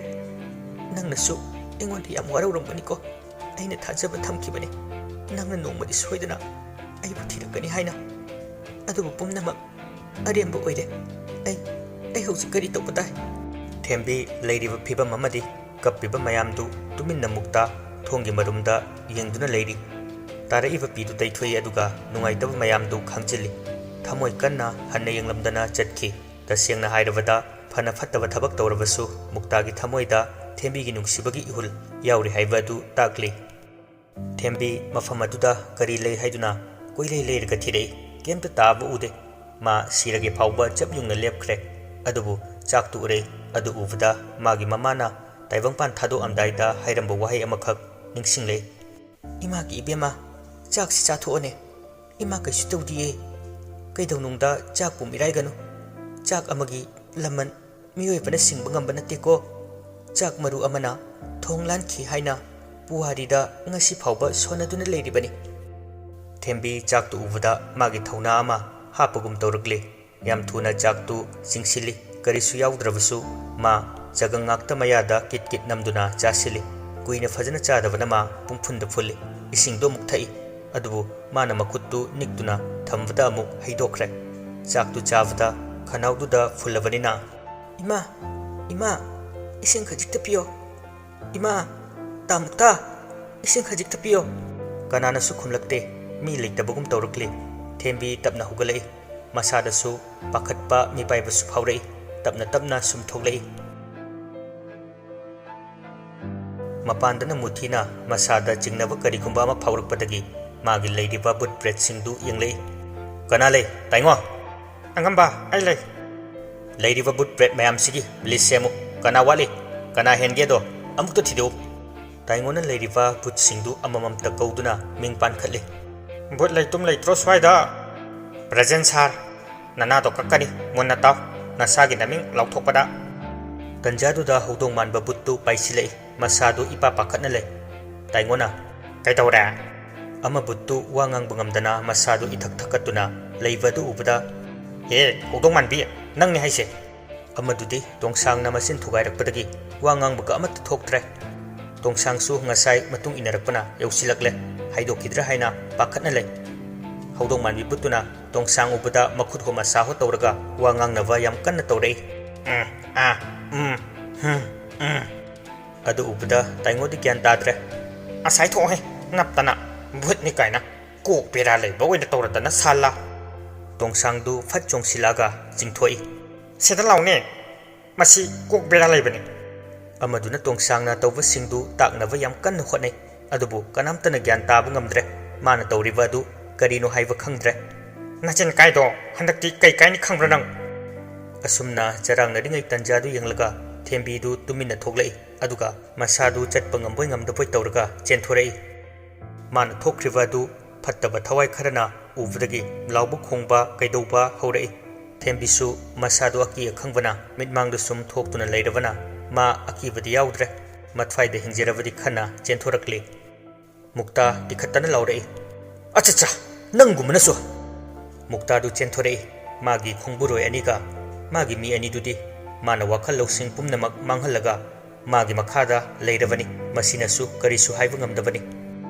ꯅꯪꯅꯁꯨ ꯑꯩꯉꯣꯟꯗ ꯌꯥꯝ ꯋꯥꯔꯧꯔꯝꯒꯅꯤꯀꯣ꯫ ꯑꯩꯅ ꯊꯥꯖꯕ ꯊꯝꯈꯤꯕꯅꯤ, ꯅꯪꯅ ꯅꯣꯡꯃꯗꯤ ꯁꯣꯏꯗꯅ ꯑꯩꯕꯨ ꯊꯤꯔꯛꯀꯅꯤ ꯍꯥꯏꯅ꯫ ꯑꯗꯨꯕꯨ ꯄꯨꯝꯅꯃꯛ ꯑꯔꯦꯝꯕ ꯑꯣꯏꯔꯦ꯫ ꯑꯩ, ꯑꯩ ꯍꯧꯖꯤꯛ ꯀꯔꯤ ꯇꯧꯕ ꯇꯥꯏ?" ꯊꯦꯝꯕꯤ ꯂꯩꯔꯤꯕ ꯐꯤꯕꯝ ꯑꯃꯗꯤ ꯀꯞꯄꯤꯕ ꯃꯌꯥꯝꯗꯨ ꯇꯨꯃꯤꯟꯅ ꯃꯨꯛꯇꯥ ꯊꯣꯡꯒꯤ ꯃꯔꯨꯝꯗ ꯌꯦꯡꯗꯨꯅ ꯂꯩꯔꯤ꯫ ꯇꯥꯔꯛꯏꯕ ꯄꯤꯗꯨ ꯇꯩꯊꯣꯛꯏ, ꯑꯗꯨꯒ ꯅꯨꯡꯉꯥꯏꯇꯕ ꯃꯌꯥꯝꯗꯨ ꯈꯥꯡꯖꯤꯜꯂꯤ꯫ ꯊꯃꯣꯏ ꯀꯟꯅ ꯍꯟꯅ ꯌꯦꯡꯂꯝꯗꯅ ꯆꯠꯈꯤ꯫ ꯇꯁꯦꯡꯅ ꯍꯥꯏꯔꯕꯗ, ꯐꯅ ꯐꯠꯇꯕ ꯊꯕꯛ ꯇꯧꯔꯕꯁꯨ ꯃꯨꯛꯇꯥꯒꯤ ꯊꯃꯣꯏꯗ ꯊꯦꯝꯕꯤꯒꯤ ꯅꯨꯡꯁꯤꯕꯒꯤ ꯏꯍꯨꯜ ꯌꯥꯎꯔꯤ ꯍꯥꯏꯕ ꯑꯗꯨ ꯇꯥꯛꯂꯤ꯫ ꯊꯦꯝꯕꯤ ꯃꯐꯝ ꯑꯗꯨꯗ ꯀꯔꯤ ꯂꯩ ꯍꯥꯏꯗꯨꯅ ꯀꯣꯏꯂꯩ ꯂꯩꯔꯒ ꯊꯤꯔꯛꯏ꯫ ꯀꯩꯝꯇ ꯇꯥꯕ ꯎꯗꯦ꯫ ꯃꯥ ꯁꯤꯔꯒꯦ ꯐꯥꯎꯕ ꯆꯞ ꯌꯨꯡꯅ ꯂꯦꯞꯈ꯭ꯔꯦ꯫ ꯑꯗꯨꯕꯨ ꯆꯥꯛꯇꯨ ꯎꯔꯛꯏ꯫ ꯑꯗꯨ ꯎꯕꯗ ꯃꯥꯒꯤ ꯃꯃꯥꯅ ꯇꯥꯏꯕꯪꯄꯥꯟ ꯊꯥꯗꯣꯛꯑꯝꯗꯥꯏꯗ ꯍꯥꯏꯔꯝꯕ ꯋꯥꯍꯩ ꯑꯃꯈꯛ ꯅꯤꯡꯁꯤꯡꯂꯛꯏ꯫ "ꯏꯃꯥꯒꯤ ꯏꯕꯦꯝꯃ, ꯆꯥꯛꯁꯤ ꯆꯥꯊꯣꯛꯑꯣꯅꯦ꯫ ꯏꯃꯥ ꯀꯩꯁꯨ ꯇꯧꯗꯤꯌꯦ꯫ ꯀꯩꯗꯧꯅꯨꯡꯗ ꯆꯥꯛꯄꯨ ꯃꯤꯔꯥꯏꯒꯅꯨ꯫ ꯆꯥꯛ ꯑꯃꯒꯤ ꯂꯃꯟ ꯃꯤꯑꯣꯏꯕꯅ ꯁꯤꯡꯕ ꯉꯝꯕ ꯅꯠꯇꯦꯀꯣ꯫ ꯆꯥꯛ ꯃꯔꯨ ꯑꯃꯅ ꯊꯣꯡ ꯂꯥꯟꯈꯤ ꯍꯥꯏꯅ ꯄꯨꯋꯥꯔꯤꯗ ꯉꯁꯤ ꯐꯥꯎꯕ ꯁꯣꯟꯅꯗꯨꯅ ꯂꯩꯔꯤꯕꯅꯤ꯫" ꯊꯦꯝꯕꯤ ꯆꯥꯛꯇꯨ ꯎꯕꯗ ꯃꯥꯒꯤ ꯊꯧꯅꯥ ꯑꯃ ꯍꯥꯞꯄꯒꯨꯝ ꯇꯧꯔꯛꯂꯤ꯫ ꯌꯥꯝ ꯊꯨꯅ ꯆꯥꯛꯇꯨ ꯆꯤꯡꯁꯤꯜꯂꯤ꯫ ꯀꯔꯤꯁꯨ ꯌꯥꯎꯗ꯭ꯔꯕꯁꯨ ꯃꯥ ꯆꯒꯪ ꯉꯥꯛꯇ ꯃꯌꯥꯗ ꯀꯤꯠ ꯀꯤꯠ ꯅꯝꯗꯨꯅ ꯆꯥꯁꯤꯜꯂꯤ꯫ ꯀꯨꯏꯅ ꯐꯖꯅ ꯆꯥꯗꯕꯅ ꯃꯥ ꯄꯨꯡꯐꯨꯟꯗ ꯐꯨꯜꯂꯤ꯫ ꯏꯁꯤꯡꯗꯣ ꯑꯃꯨꯛ ꯊꯛꯏ꯫ ꯑꯗꯨꯕꯨ ꯃꯥꯅ ꯃꯈꯨꯠꯇꯨ ꯅꯤꯛꯇꯨꯅ ꯊꯝꯕꯗ ꯑꯃꯨꯛ ꯍꯩꯗꯣꯛꯈ꯭ꯔꯦ꯫ ꯆꯥꯛꯇꯨ ꯆꯥꯕꯗ ꯈꯅꯥꯎꯗꯨꯗ ꯐꯨꯜꯂꯕꯅꯤꯅ, "ꯏꯃꯥ, ꯏꯃꯥ, ꯏꯁꯤꯡ ꯈꯖꯤꯛꯇ ꯄꯤꯌꯣ꯫ ꯏꯃꯥ, ꯇꯥ ꯃꯨꯛꯇꯥ, ꯏꯁꯤꯡ ꯈꯖꯤꯛꯇ ꯄꯤꯌꯣ"꯫ ꯀꯅꯥꯅꯁꯨ ꯈꯨꯝꯂꯛꯇꯦ꯫ ꯃꯤ ꯂꯩꯇꯕꯒꯨꯝ ꯇꯧꯔꯛꯂꯤ꯫ ꯊꯦꯝꯕꯤ ꯇꯞꯅ ꯍꯧꯒꯠꯂꯛꯏ꯫ ꯃꯁꯥꯗꯁꯨ ꯄꯥꯈꯠꯄ ꯃꯤꯄꯥꯏꯕꯁꯨ ꯐꯥꯎꯔꯛꯏ꯫ ꯇꯞꯅ ꯇꯞꯅ ꯁꯨꯝ ꯊꯣꯛꯂꯛꯏ꯫ ꯃꯄꯥꯟꯗꯅ ꯃꯨꯊꯤꯅ ꯃꯁꯥꯗ ꯆꯤꯡꯅꯕ ꯀꯔꯤꯒꯨꯝꯕ ꯑꯃ ꯐꯥꯎꯔꯛꯄꯗꯒꯤ ꯃꯥꯒꯤ ꯂꯩꯔꯤꯕ ꯕꯨꯠ ꯕ꯭ꯔꯦꯗꯁꯤꯡꯗꯨ ꯌꯦꯡꯂꯛꯏ꯫ "ꯀꯅꯥ ꯂꯩ, ꯇꯥꯏꯉꯣ?" "ꯑꯉꯝꯕ, ꯑꯩ ꯂꯩ꯫" "ꯂꯩꯔꯤꯕ ꯕꯨꯠ ꯕ꯭ꯔꯦꯗ ꯃꯌꯥꯝꯁꯤꯒꯤ ꯂꯤꯁ ꯁꯦꯝꯃꯨ꯫ ꯀꯅꯥ ꯋꯥꯠꯂꯤ? ꯀꯅꯥ ꯍꯦꯟꯒꯦꯗꯣ ꯑꯃꯨꯛꯇ ꯊꯤꯗꯣꯛꯎ꯫" ꯇꯥꯏꯉꯣꯅ ꯂꯩꯔꯤꯕ ꯕꯨꯠꯁꯤꯡꯗꯨ ꯑꯃꯃꯝꯇ ꯀꯧꯗꯨꯅ ꯃꯤꯡ ꯄꯥꯟꯈꯠꯂꯤ꯫ "ꯕꯨꯠ ꯂꯩꯇꯨꯝ ꯂꯩꯇ꯭ꯔꯣ ꯁ꯭ꯋꯥꯏꯗ?" "ꯄ꯭ꯔꯖꯦꯟ ꯁꯥꯔ, ꯅꯅꯥꯗꯣ ꯀꯛꯀꯅꯤ, ꯃꯨꯟꯅ ꯇꯥꯎ, ꯅꯁꯥꯒꯤ ꯅꯃꯤꯡ ꯂꯥꯎꯊꯣꯛꯄꯗ꯫" ꯇꯟꯖꯥꯗꯨꯗ ꯍꯧꯗꯣꯡ ꯃꯥꯟꯕ ꯕꯨꯠꯇꯨ ꯄꯥꯏꯁꯤꯜꯂꯛꯏ꯫ ꯃꯁꯥꯗꯨ ꯏꯄꯥ ꯄꯥꯈꯠꯅ ꯂꯩ꯫ ꯇꯥꯏꯉꯣꯅ, "ꯀꯩꯗꯧꯔꯦ?" ꯑꯃ ꯕꯨꯠꯇꯨ ꯋꯥ ꯉꯥꯡꯕ ꯉꯝꯗꯅ ꯃꯁꯥꯗꯨ ꯏꯊꯛ ꯊꯛꯀꯠꯇꯨꯅ ꯂꯩꯕ ꯑꯗꯨ ꯎꯕꯗ, "ꯍꯦ, ꯍꯧꯗꯣꯡ ꯃꯥꯟꯕꯤ, ꯅꯪꯅꯤ ꯍꯥꯏꯁꯦ!" ꯑꯃꯗꯨꯗꯤ ꯇꯣꯡꯁꯥꯡꯅ ꯃꯆꯤꯟ ꯊꯨꯒꯥꯏꯔꯛꯄꯗꯒꯤ ꯋꯥ ꯉꯥꯡꯕꯒ ꯑꯃꯠꯇ ꯊꯣꯛꯇ꯭ꯔꯦ꯫ ꯇꯣꯡꯁꯥꯡꯁꯨ ꯉꯁꯥꯏ ꯃꯇꯨꯡ ꯏꯟꯅꯔꯛꯄꯅ ꯌꯧꯁꯤꯜꯂꯛꯂꯦ, ꯍꯥꯏꯗꯣꯛꯈꯤꯗ꯭ꯔꯥ ꯍꯥꯏꯅ ꯄꯥꯈꯠꯅ ꯂꯩ꯫ ꯍꯧꯗꯣꯡ ꯃꯥꯟꯕꯤ ꯕꯨꯠꯇꯨꯅ ꯇꯣꯡꯁꯥꯡ ꯎꯕꯗ ꯃꯈꯨꯠ ꯍꯣ ꯃꯁꯥ ꯍꯣ ꯇꯧꯔꯒ ꯋꯥ ꯉꯥꯡꯅꯕ ꯌꯥꯝ ꯀꯟꯅ ꯇꯧꯔꯛꯏ꯫ "ꯎꯝ, ꯑꯥ, ꯎꯝ, ꯍꯨꯝ, ꯎꯝ꯫" ꯑꯗꯨ ꯎꯕꯗ ꯇꯥꯏꯉꯣꯗꯤ ꯒ꯭ꯌꯥꯟ ꯇꯥꯗ꯭ꯔꯦ꯫ "ꯑꯁꯥꯏ ꯊꯣꯛꯑꯣꯍꯦ, ꯅꯞꯇꯅ, ꯚꯨꯠꯅꯤ ꯀꯥꯏꯅ꯫ ꯀꯣꯛ ꯕꯦꯔꯥ ꯂꯩꯕ ꯑꯣꯏꯅ ꯇꯧꯔꯗꯅ ꯁꯥꯂꯥ!" ꯇꯣꯡꯁꯥꯡꯗꯨ ꯐꯠ ꯆꯣꯡꯁꯤꯜꯂꯛꯑꯒ ꯆꯤꯡꯊꯣꯛꯏ꯫ "ꯁꯤꯗ ꯂꯥꯎꯅꯦ, ꯃꯁꯤ ꯀꯣꯛ ꯕꯦꯔꯥ ꯂꯩꯕꯅꯤ꯫" ꯑꯃꯗꯨꯅ ꯇꯣꯡꯁꯥꯡꯅ ꯇꯧꯕꯁꯤꯡꯗꯨ ꯇꯥꯛꯅꯕ ꯌꯥꯝ ꯀꯟꯅ ꯍꯣꯠꯅꯩ꯫ ꯑꯗꯨꯕꯨ ꯀꯅꯥꯝꯇꯅ ꯒ꯭ꯌꯥꯟ ꯇꯥꯕ ꯉꯝꯗ꯭ꯔꯦ꯫ ꯃꯥꯅ ꯇꯧꯔꯤꯕ ꯑꯗꯨ ꯀꯔꯤꯅꯣ ꯍꯥꯏꯕ ꯈꯪꯗ꯭ꯔꯦ꯫ "ꯅꯆꯤꯟ ꯀꯥꯏꯗꯣ ꯍꯟꯗꯛꯇꯤ ꯀꯩ ꯀꯥꯏꯅꯤ ꯈꯪꯕ꯭ꯔꯥ ꯅꯪ?" ꯑꯁꯨꯝꯅ ꯆꯔꯥꯡꯅꯔꯤꯉꯩ ꯇꯟꯖꯥꯗꯨ ꯌꯦꯡꯂꯒ ꯊꯦꯝꯕꯤꯗꯨ ꯇꯨꯃꯤꯟꯅ ꯊꯣꯛꯂꯛꯏ꯫ ꯑꯗꯨꯒ ꯃꯁꯥꯗꯨ ꯆꯠꯄ ꯉꯝꯕꯣꯏ ꯉꯝꯗꯕꯣꯏ ꯇꯧꯔꯒ ꯆꯦꯟꯊꯣꯔꯛꯏ꯫ ꯃꯥꯅ ꯊꯣꯛꯈ꯭ꯔꯤꯕ ꯑꯗꯨ ꯐꯠꯇꯕ ꯊꯋꯥꯏ ꯈꯔꯅ ꯎꯕꯗꯒꯤ ꯂꯥꯎꯕ ꯈꯣꯡꯕ ꯀꯩꯗꯧꯕ ꯍꯧꯔꯛꯏ꯫ ꯊꯦꯝꯕꯤꯁꯨ ꯃꯁꯥꯗꯨ ꯑꯀꯤ ꯑꯈꯪꯕꯅ ꯃꯤꯠꯃꯥꯡꯗ ꯁꯨꯝ ꯊꯣꯛꯇꯨꯅ ꯂꯩꯔꯕꯅ ꯃꯥ ꯑꯀꯤꯕꯗꯤ ꯌꯥꯎꯗ꯭ꯔꯦ꯫ ꯃꯊ꯭ꯋꯥꯏꯗ ꯍꯤꯡꯖꯔꯕꯗꯤ ꯈꯟꯅ ꯆꯦꯟꯊꯣꯔꯛꯂꯤ꯫ ꯃꯨꯛꯇꯥ ꯇꯤꯈꯠꯇꯅ ꯂꯥꯎꯔꯛꯏ, "ꯑꯆꯠꯆꯥ, ꯅꯪꯒꯨꯝꯕꯅꯁꯨ!" ꯃꯨꯛꯇꯥꯗꯨ ꯆꯦꯟꯊꯣꯔꯛꯏ꯫ ꯃꯥꯒꯤ ꯈꯣꯡꯕꯨꯔꯣꯏ ꯑꯅꯤꯒ ꯃꯥꯒꯤ ꯃꯤ ꯑꯅꯤꯗꯨꯗꯤ ꯃꯥꯅ ꯋꯥꯈꯜ ꯂꯧꯁꯤꯡ ꯄꯨꯝꯅꯃꯛ ꯃꯥꯡꯍꯜꯂꯒ ꯃꯥꯒꯤ ꯃꯈꯥꯗ ꯂꯩꯔꯕꯅꯤ꯫ ꯃꯁꯤꯅꯁꯨ ꯀꯔꯤꯁꯨ ꯍꯥꯏꯕ ꯉꯝꯗꯕꯅꯤ꯫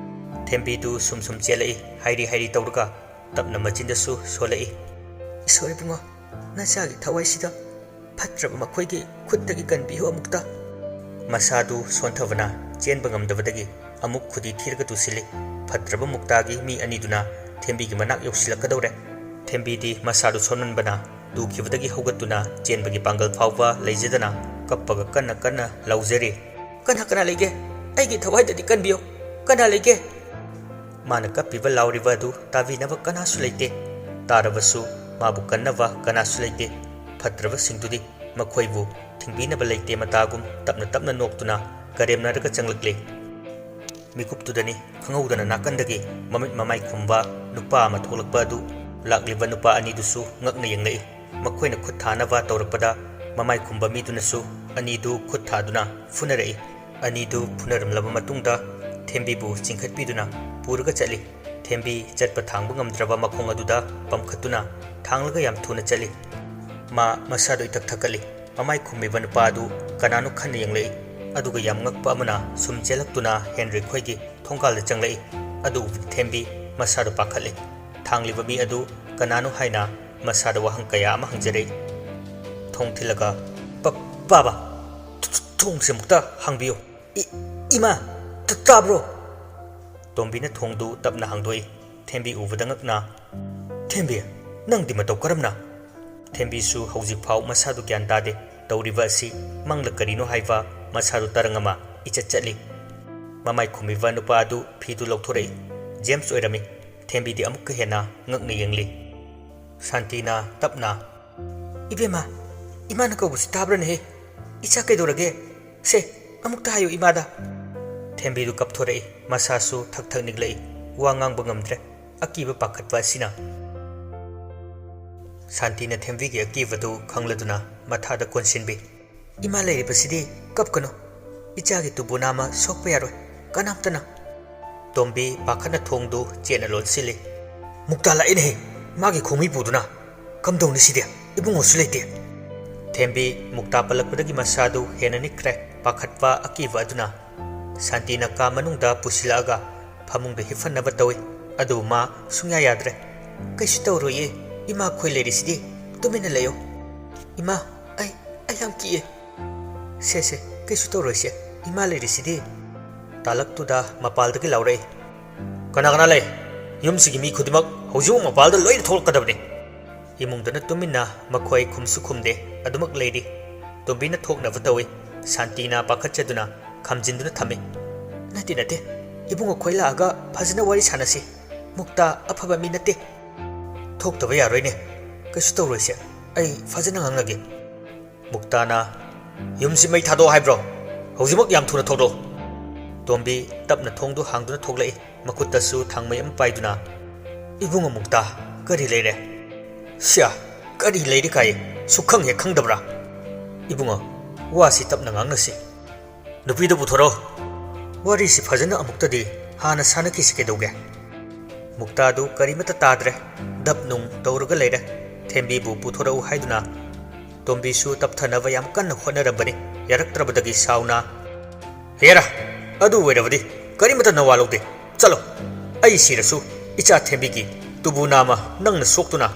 ꯊꯦꯝꯕꯤꯗꯨ ꯁꯨꯝ ꯁꯨꯝ ꯆꯦꯜꯂꯛꯏ꯫ ꯍꯥꯏꯔꯤ ꯍꯥꯏꯔꯤ ꯇꯧꯔꯒ ꯇꯞꯅ ꯃꯆꯤꯟꯗꯁꯨ ꯁꯣꯜꯂꯛꯏ꯫ "ꯏꯁꯣꯔ ꯏꯕꯨꯡꯉꯣ, ꯅꯆꯥꯒꯤ ꯊꯋꯥꯏꯁꯤꯗ ꯐꯠꯇ꯭ꯔꯕ ꯃꯈꯣꯏꯒꯤ ꯈꯨꯠꯇꯒꯤ ꯀꯟꯕꯤꯌꯨ ꯑꯃꯨꯛꯇ꯫" ꯃꯁꯥꯗꯨ ꯁꯣꯟꯊꯕꯅ ꯆꯦꯟꯕ ꯉꯝꯗꯕꯗꯒꯤ ꯑꯃꯨꯛ ꯈꯨꯗꯤ ꯊꯤꯔꯒ ꯇꯨꯁꯤꯜꯂꯤ꯫ ꯐꯠꯇ꯭ꯔꯕ ꯃꯨꯛꯇꯥꯒꯤ ꯃꯤ ꯑꯅꯤꯗꯨꯅ ꯊꯦꯝꯕꯤꯒꯤ ꯃꯅꯥꯛ ꯌꯧꯁꯤꯜꯂꯛꯀꯗꯧꯔꯦ꯫ ꯊꯦꯝꯕꯤꯗꯤ ꯃꯁꯥꯗꯨ ꯁꯣꯟꯃꯟꯕꯅ ꯇꯨꯈꯤꯕꯗꯒꯤ ꯍꯧꯒꯠꯇꯨꯅ ꯆꯦꯟꯕꯒꯤ ꯄꯥꯡꯒꯜ ꯐꯥꯎꯕ ꯂꯩꯖꯗꯅ ꯀꯞꯄꯒ ꯀꯟꯅ ꯀꯟꯅ ꯂꯥꯎꯖꯔꯤ꯫ "ꯀꯅꯥ ꯀꯅꯥ ꯂꯩꯒꯦ? ꯑꯩꯒꯤ ꯊꯋꯥꯏꯗꯗꯤ ꯀꯟꯕꯤꯌꯨ꯫ ꯀꯅꯥ ꯂꯩꯒꯦ?" ꯃꯥꯅ ꯀꯞꯄꯤꯕ ꯂꯥꯎꯔꯤꯕ ꯑꯗꯨ ꯇꯥꯕꯤꯅꯕ ꯀꯅꯥꯁꯨ ꯂꯩꯇꯦ꯫ ꯇꯥꯔꯕꯁꯨ ꯃꯥꯕꯨ ꯀꯟꯅꯕ ꯀꯅꯥꯁꯨ ꯂꯩꯇꯦ꯫ ꯐꯠꯇ꯭ꯔꯕꯁꯤꯡꯗꯨꯗꯤ ꯃꯈꯣꯏꯕꯨ ꯊꯤꯡꯕꯤꯅꯕ ꯂꯩꯇꯦ ꯃꯇꯥꯒꯨꯝ ꯇꯞꯅ ꯇꯞꯅ ꯅꯣꯛꯇꯨꯅ ꯀꯔꯦꯝꯅꯔꯒ ꯆꯪꯂꯛꯂꯤ꯫ ꯃꯤꯀꯨꯞꯇꯨꯗꯅꯤ ꯈꯪꯍꯧꯗꯅ ꯅꯥꯀꯟꯗꯒꯤ ꯃꯃꯤꯠ ꯃꯃꯥꯏ ꯈꯨꯝꯕ ꯅꯨꯄꯥ ꯑꯃ ꯊꯣꯛꯂꯛꯄ ꯑꯗꯨ꯫ ꯂꯥꯛꯂꯤꯕ ꯅꯨꯄꯥ ꯑꯅꯤꯗꯨꯁꯨ ꯉꯛꯅ ꯌꯦꯡꯂꯛꯏ꯫ ꯃꯈꯣꯏꯅ ꯈꯨꯠ ꯊꯥꯅꯕ ꯇꯧꯔꯛꯄꯗ ꯃꯃꯥꯏ ꯈꯨꯝꯕ ꯃꯤꯗꯨꯅꯁꯨ ꯑꯅꯤꯗꯨ ꯈꯨꯠ ꯊꯥꯗꯨꯅ ꯐꯨꯅꯔꯛꯏ꯫ ꯑꯅꯤꯗꯨ ꯐꯨꯅꯔꯝꯂꯕ ꯃꯇꯨꯡꯗ ꯊꯦꯝꯕꯤꯕꯨ ꯆꯤꯡꯈꯠꯄꯤꯗꯨꯅ ꯄꯨꯔꯒ ꯆꯠꯂꯤ꯫ ꯊꯦꯝꯕꯤ ꯆꯠꯄ ꯊꯥꯡꯕ ꯉꯝꯗ꯭ꯔꯕ ꯃꯈꯣꯡ ꯑꯗꯨꯗ ꯄꯝꯈꯠꯇꯨꯅ ꯊꯥꯡꯂꯒ ꯌꯥꯝ ꯊꯨꯅ ꯆꯠꯂꯤ꯫ ꯃꯥ ꯃꯁꯥꯗꯨ ꯏꯊꯛ ꯊꯛꯀꯠꯂꯤ꯫ ꯃꯃꯥꯏ ꯈꯨꯝꯃꯤꯕ ꯅꯨꯄꯥ ꯑꯗꯨ ꯀꯅꯥꯅꯣ ꯈꯟꯅ ꯌꯦꯡꯂꯛꯏ꯫ ꯑꯗꯨꯒ ꯌꯥꯝ ꯉꯛꯄ ꯑꯃꯅ ꯁꯨꯝ ꯆꯦꯜꯂꯛꯇꯨꯅ ꯍꯦꯟꯔꯤ ꯈꯣꯏꯒꯤ ꯊꯣꯡꯒꯥꯜꯗ ꯆꯪꯂꯛꯏ꯫ ꯑꯗꯨ ꯎꯕꯗ ꯊꯦꯝꯕꯤ ꯃꯁꯥꯗꯨ ꯄꯥꯈꯠꯂꯤ꯫ ꯊꯥꯡꯂꯤꯕ ꯃꯤ ꯑꯗꯨ ꯀꯅꯥꯅꯣ ꯍꯥꯏꯅ ꯃꯁꯥꯗ ꯋꯥꯍꯪ ꯀꯌꯥ ꯑꯃ ꯍꯪꯖꯔꯛꯏ꯫ ꯊꯣꯡ ꯊꯤꯜꯂꯒ, "ꯄ-, ꯄꯥꯕ, ꯊ-, ꯊ-, ꯊꯣꯡꯁꯦ ꯑꯃꯨꯛꯇ ꯍꯥꯡꯕꯤꯌꯨ꯫ ꯏ-, ꯏꯃꯥ, ꯇ-, ꯇꯥꯕ꯭ꯔꯣ?" ꯇꯣꯝꯕꯤꯅ ꯊꯣꯡꯗꯨ ꯇꯞꯅ ꯍꯥꯡꯗꯣꯛꯏ꯫ ꯊꯦꯝꯕꯤ ꯎꯕꯗ ꯉꯛꯅ, "ꯊꯦꯝꯕꯤ, ꯅꯪꯗꯤ ꯃꯇꯧ ꯀꯔꯝꯅ?" ꯊꯦꯝꯕꯤꯁꯨ ꯍꯧꯖꯤꯛꯐꯥꯎ ꯃꯁꯥꯗꯨ ꯒ꯭ꯌꯥꯟ ꯇꯥꯗꯦ꯫ ꯇꯧꯔꯤꯕ ꯑꯁꯤ ꯃꯪꯂ ꯀꯔꯤꯅꯣ ꯍꯥꯏꯕ ꯃꯁꯥꯗꯨ ꯇꯔꯪ ꯑꯃ ꯏꯆꯠ ꯆꯠꯂꯤ꯫ ꯃꯃꯥꯏ ꯈꯨꯝꯃꯤꯕ ꯅꯨꯄꯥ ꯑꯗꯨ ꯐꯤꯗꯨ ꯂꯧꯊꯣꯔꯛꯏ꯫ ꯖꯦꯝꯁ ꯑꯣꯏꯔꯝꯃꯤ꯫ ꯊꯦꯝꯕꯤꯗꯤ ꯑꯃꯨꯛꯀ ꯍꯦꯟꯅ ꯉꯛꯅ ꯌꯦꯡꯂꯤ꯫ ꯁꯥꯟꯇꯤꯅ ꯇꯞꯅ, "ꯏꯕꯦꯝꯃ, ꯏꯃꯥꯅ ꯀꯧꯕꯁꯤ ꯇꯥꯕ꯭ꯔꯅꯦꯍꯦ? ꯏꯆꯥ ꯀꯩꯗꯧꯔꯒꯦ? ꯁꯦ, ꯑꯃꯨꯛꯇ ꯍꯥꯏꯌꯨ ꯏꯃꯥꯗ꯫" ꯊꯦꯝꯕꯤꯗꯨ ꯀꯞꯊꯣꯔꯛꯏ꯫ ꯃꯁꯥꯁꯨ ꯊꯛ ꯊꯛ ꯅꯤꯛꯂꯛꯏ꯫ ꯋꯥ ꯉꯥꯡꯕ ꯉꯝꯗ꯭ꯔꯦ꯫ ꯑꯀꯤꯕ ꯄꯥꯈꯠꯄ ꯑꯁꯤꯅ꯫ ꯁꯥꯟꯇꯤꯅ ꯊꯦꯝꯕꯤꯒꯤ ꯑꯀꯤꯕꯗꯨ ꯈꯪꯂꯗꯨꯅ ꯃꯊꯥꯗ ꯀꯣꯟꯁꯤꯟꯕꯤ꯫ "ꯏꯃꯥ ꯂꯩꯔꯤꯕꯁꯤꯗꯤ ꯀꯞꯀꯅꯨ꯫ ꯏꯆꯥꯒꯤ ꯇꯨꯕꯨ ꯅꯥꯝꯃ ꯁꯣꯛꯄ ꯌꯥꯔꯣꯏ ꯀꯅꯥꯝꯇꯅ꯫" ꯇꯣꯝꯕꯤ ꯄꯥꯈꯠꯅ ꯊꯣꯡꯗꯨ ꯆꯦꯠꯅ ꯂꯣꯟꯁꯤꯜꯂꯤ꯫ "ꯃꯨꯛꯇꯥ ꯂꯥꯛꯏꯅꯦꯍꯦ, ꯃꯥꯒꯤ ꯈꯣꯡꯃꯤ ꯄꯨꯗꯨꯅ꯫ ꯀꯝꯗꯧꯅꯤ ꯁꯤꯗꯤ? ꯏꯕꯨꯡꯉꯣꯁꯨ ꯂꯩꯇꯦ꯫" ꯊꯦꯝꯕꯤ ꯃꯨꯛꯇꯥ ꯄꯜꯂꯛꯄꯗꯒꯤ ꯃꯁꯥꯗꯨ ꯍꯦꯟꯅ ꯅꯤꯛꯈ꯭ꯔꯦ꯫ ꯄꯥꯈꯠꯄ ꯑꯀꯤꯕ ꯑꯗꯨꯅ ꯁꯥꯟꯇꯤꯅ ꯀꯥ ꯃꯅꯨꯡꯗ ꯄꯨꯁꯤꯜꯂꯛꯑꯒ ꯐꯃꯨꯡꯗ ꯍꯤꯞꯍꯟꯅꯕ ꯇꯧꯏ꯫ ꯑꯗꯨꯕꯨ ꯃꯥ ꯁꯨꯡꯌꯥ ꯌꯥꯗ꯭ꯔꯦ꯫ "ꯀꯩꯁꯨ ꯇꯧꯔꯣꯏꯌꯦ, ꯏꯃꯥ ꯈꯣꯏ ꯂꯩꯔꯤꯁꯤꯗꯤ꯫ ꯇꯨꯃꯤꯟꯅ ꯂꯩꯌꯣ꯫ ꯏꯃꯥ, ꯑꯩ, ꯑꯩ ꯌꯥꯝ ꯀꯤꯌꯦ꯫ ꯁꯦ, ꯁꯦ, ꯀꯩꯁꯨ ꯇꯧꯔꯣꯏꯁꯦ, ꯏꯃꯥ ꯂꯩꯔꯤꯁꯤꯗꯤ"꯫ ꯇꯥꯂꯛꯇꯨꯗ ꯃꯄꯥꯜꯗꯒꯤ ꯂꯥꯎꯔꯛꯏ꯫ "ꯀꯅꯥ ꯀꯅꯥ ꯂꯩ? ꯌꯨꯝꯁꯤꯒꯤ ꯃꯤ ꯈꯨꯗꯤꯡꯃꯛ ꯍꯧꯖꯤꯛꯃꯛ ꯃꯄꯥꯜꯗ ꯂꯣꯏꯅ ꯊꯣꯛꯂꯛꯀꯗꯕꯅꯤ"꯫ ꯏꯃꯨꯡꯗꯨꯅ ꯇꯨꯃꯤꯟꯅ ꯃꯈꯣꯏ ꯈꯨꯝꯁꯨ ꯈꯨꯝꯗꯦ, ꯑꯗꯨꯃꯛ ꯂꯩꯔꯤ꯫ ꯇꯣꯝꯕꯤꯅ ꯊꯣꯛꯅꯕ ꯇꯧꯏ꯫ ꯁꯥꯟꯇꯤꯅ ꯄꯥꯈꯠꯆꯗꯨꯅ ꯈꯝꯖꯤꯟꯗꯨꯅ ꯊꯝꯃꯤ꯫ "ꯅꯠꯇꯦ, ꯅꯠꯇꯦ, ꯏꯕꯨꯡꯉꯣ ꯈꯣꯏ ꯂꯥꯛꯑꯒ ꯐꯖꯅ ꯋꯥꯔꯤ ꯁꯥꯟꯅꯁꯤ꯫ ꯃꯨꯛꯇꯥ ꯑꯐꯕ ꯃꯤ ꯅꯠꯇꯦ"꯫ "ꯊꯣꯛꯇꯕ ꯌꯥꯔꯣꯏꯅꯦ꯫ ꯀꯩꯁꯨ ꯇꯧꯔꯣꯏꯁꯦ, ꯑꯩ ꯐꯖꯅ ꯉꯥꯡꯅꯒꯦ"꯫ ꯃꯨꯛꯇꯥꯅ, "ꯌꯨꯝꯁꯤ ꯃꯩ ꯊꯥꯗꯣꯛꯑꯣ ꯍꯥꯏꯕ꯭ꯔꯣ? ꯍꯧꯖꯤꯛꯃꯛ ꯌꯥꯝ ꯊꯨꯅ ꯊꯣꯛꯂꯛꯑꯣ"꯫ ꯇꯣꯝꯕꯤ ꯇꯞꯅ ꯊꯣꯡꯗꯨ ꯍꯥꯡꯗꯨꯅ ꯊꯣꯛꯂꯛꯏ꯫ ꯃꯈꯨꯠꯇꯁꯨ ꯊꯥꯡꯃꯩ ꯑꯃ ꯄꯥꯏꯗꯨꯅ, "ꯏꯕꯨꯡꯉꯣ ꯃꯨꯛꯇꯥ, ꯀꯔꯤ ꯂꯩꯔꯦ?" "ꯁ꯭ꯌꯥ, ꯀꯔꯤ ꯂꯩꯔꯤ ꯀꯥꯏ? ꯁꯨꯛꯈꯪ ꯍꯦꯛ ꯈꯪꯗꯕ꯭ꯔꯥ?" "ꯏꯕꯨꯡꯉꯣ, ꯋꯥꯁꯤ ꯇꯞꯅ ꯉꯥꯡꯅꯁꯤ"꯫ "ꯅꯨꯄꯤꯗꯨ ꯄꯨꯊꯣꯔꯛꯑꯣ꯫ ꯋꯥꯔꯤꯁꯤ ꯐꯖꯅ ꯑꯃꯨꯛꯇꯗꯤ ꯍꯥꯟꯅ ꯁꯥꯟꯅꯈꯤꯁꯤ ꯀꯩꯗꯧꯒꯦ?" ꯃꯨꯛꯇꯥꯗꯨ ꯀꯔꯤꯃꯠꯇ ꯇꯥꯗ꯭ꯔꯦ꯫ ꯗꯞ ꯅꯨꯡ ꯇꯧꯔꯒ ꯂꯩꯔꯦ꯫ ꯊꯦꯝꯕꯤꯕꯨ ꯄꯨꯊꯣꯔꯛꯎ ꯍꯥꯏꯗꯨꯅ ꯇꯣꯝꯕꯤꯁꯨ ꯇꯞꯊꯅꯕ ꯌꯥꯝ ꯀꯟꯅ ꯍꯣꯠꯅꯔꯝꯕꯅꯤ꯫ ꯌꯥꯔꯛꯇ꯭ꯔꯕꯗꯒꯤ ꯁꯥꯎꯅ, "ꯍꯦꯔꯥ, ꯑꯗꯨ ꯑꯣꯏꯔꯕꯗꯤ ꯀꯔꯤꯃꯠꯇ ꯅꯋꯥ ꯂꯧꯗꯦ꯫ ꯆꯠꯂꯣ꯫ ꯑꯩ ꯁꯤꯔꯁꯨ ꯏꯆꯥ ꯊꯦꯝꯕꯤꯒꯤ ꯇꯨꯕꯨ ꯅꯥꯝꯃ ꯅꯪꯅ ꯁꯣꯛꯇꯨꯅ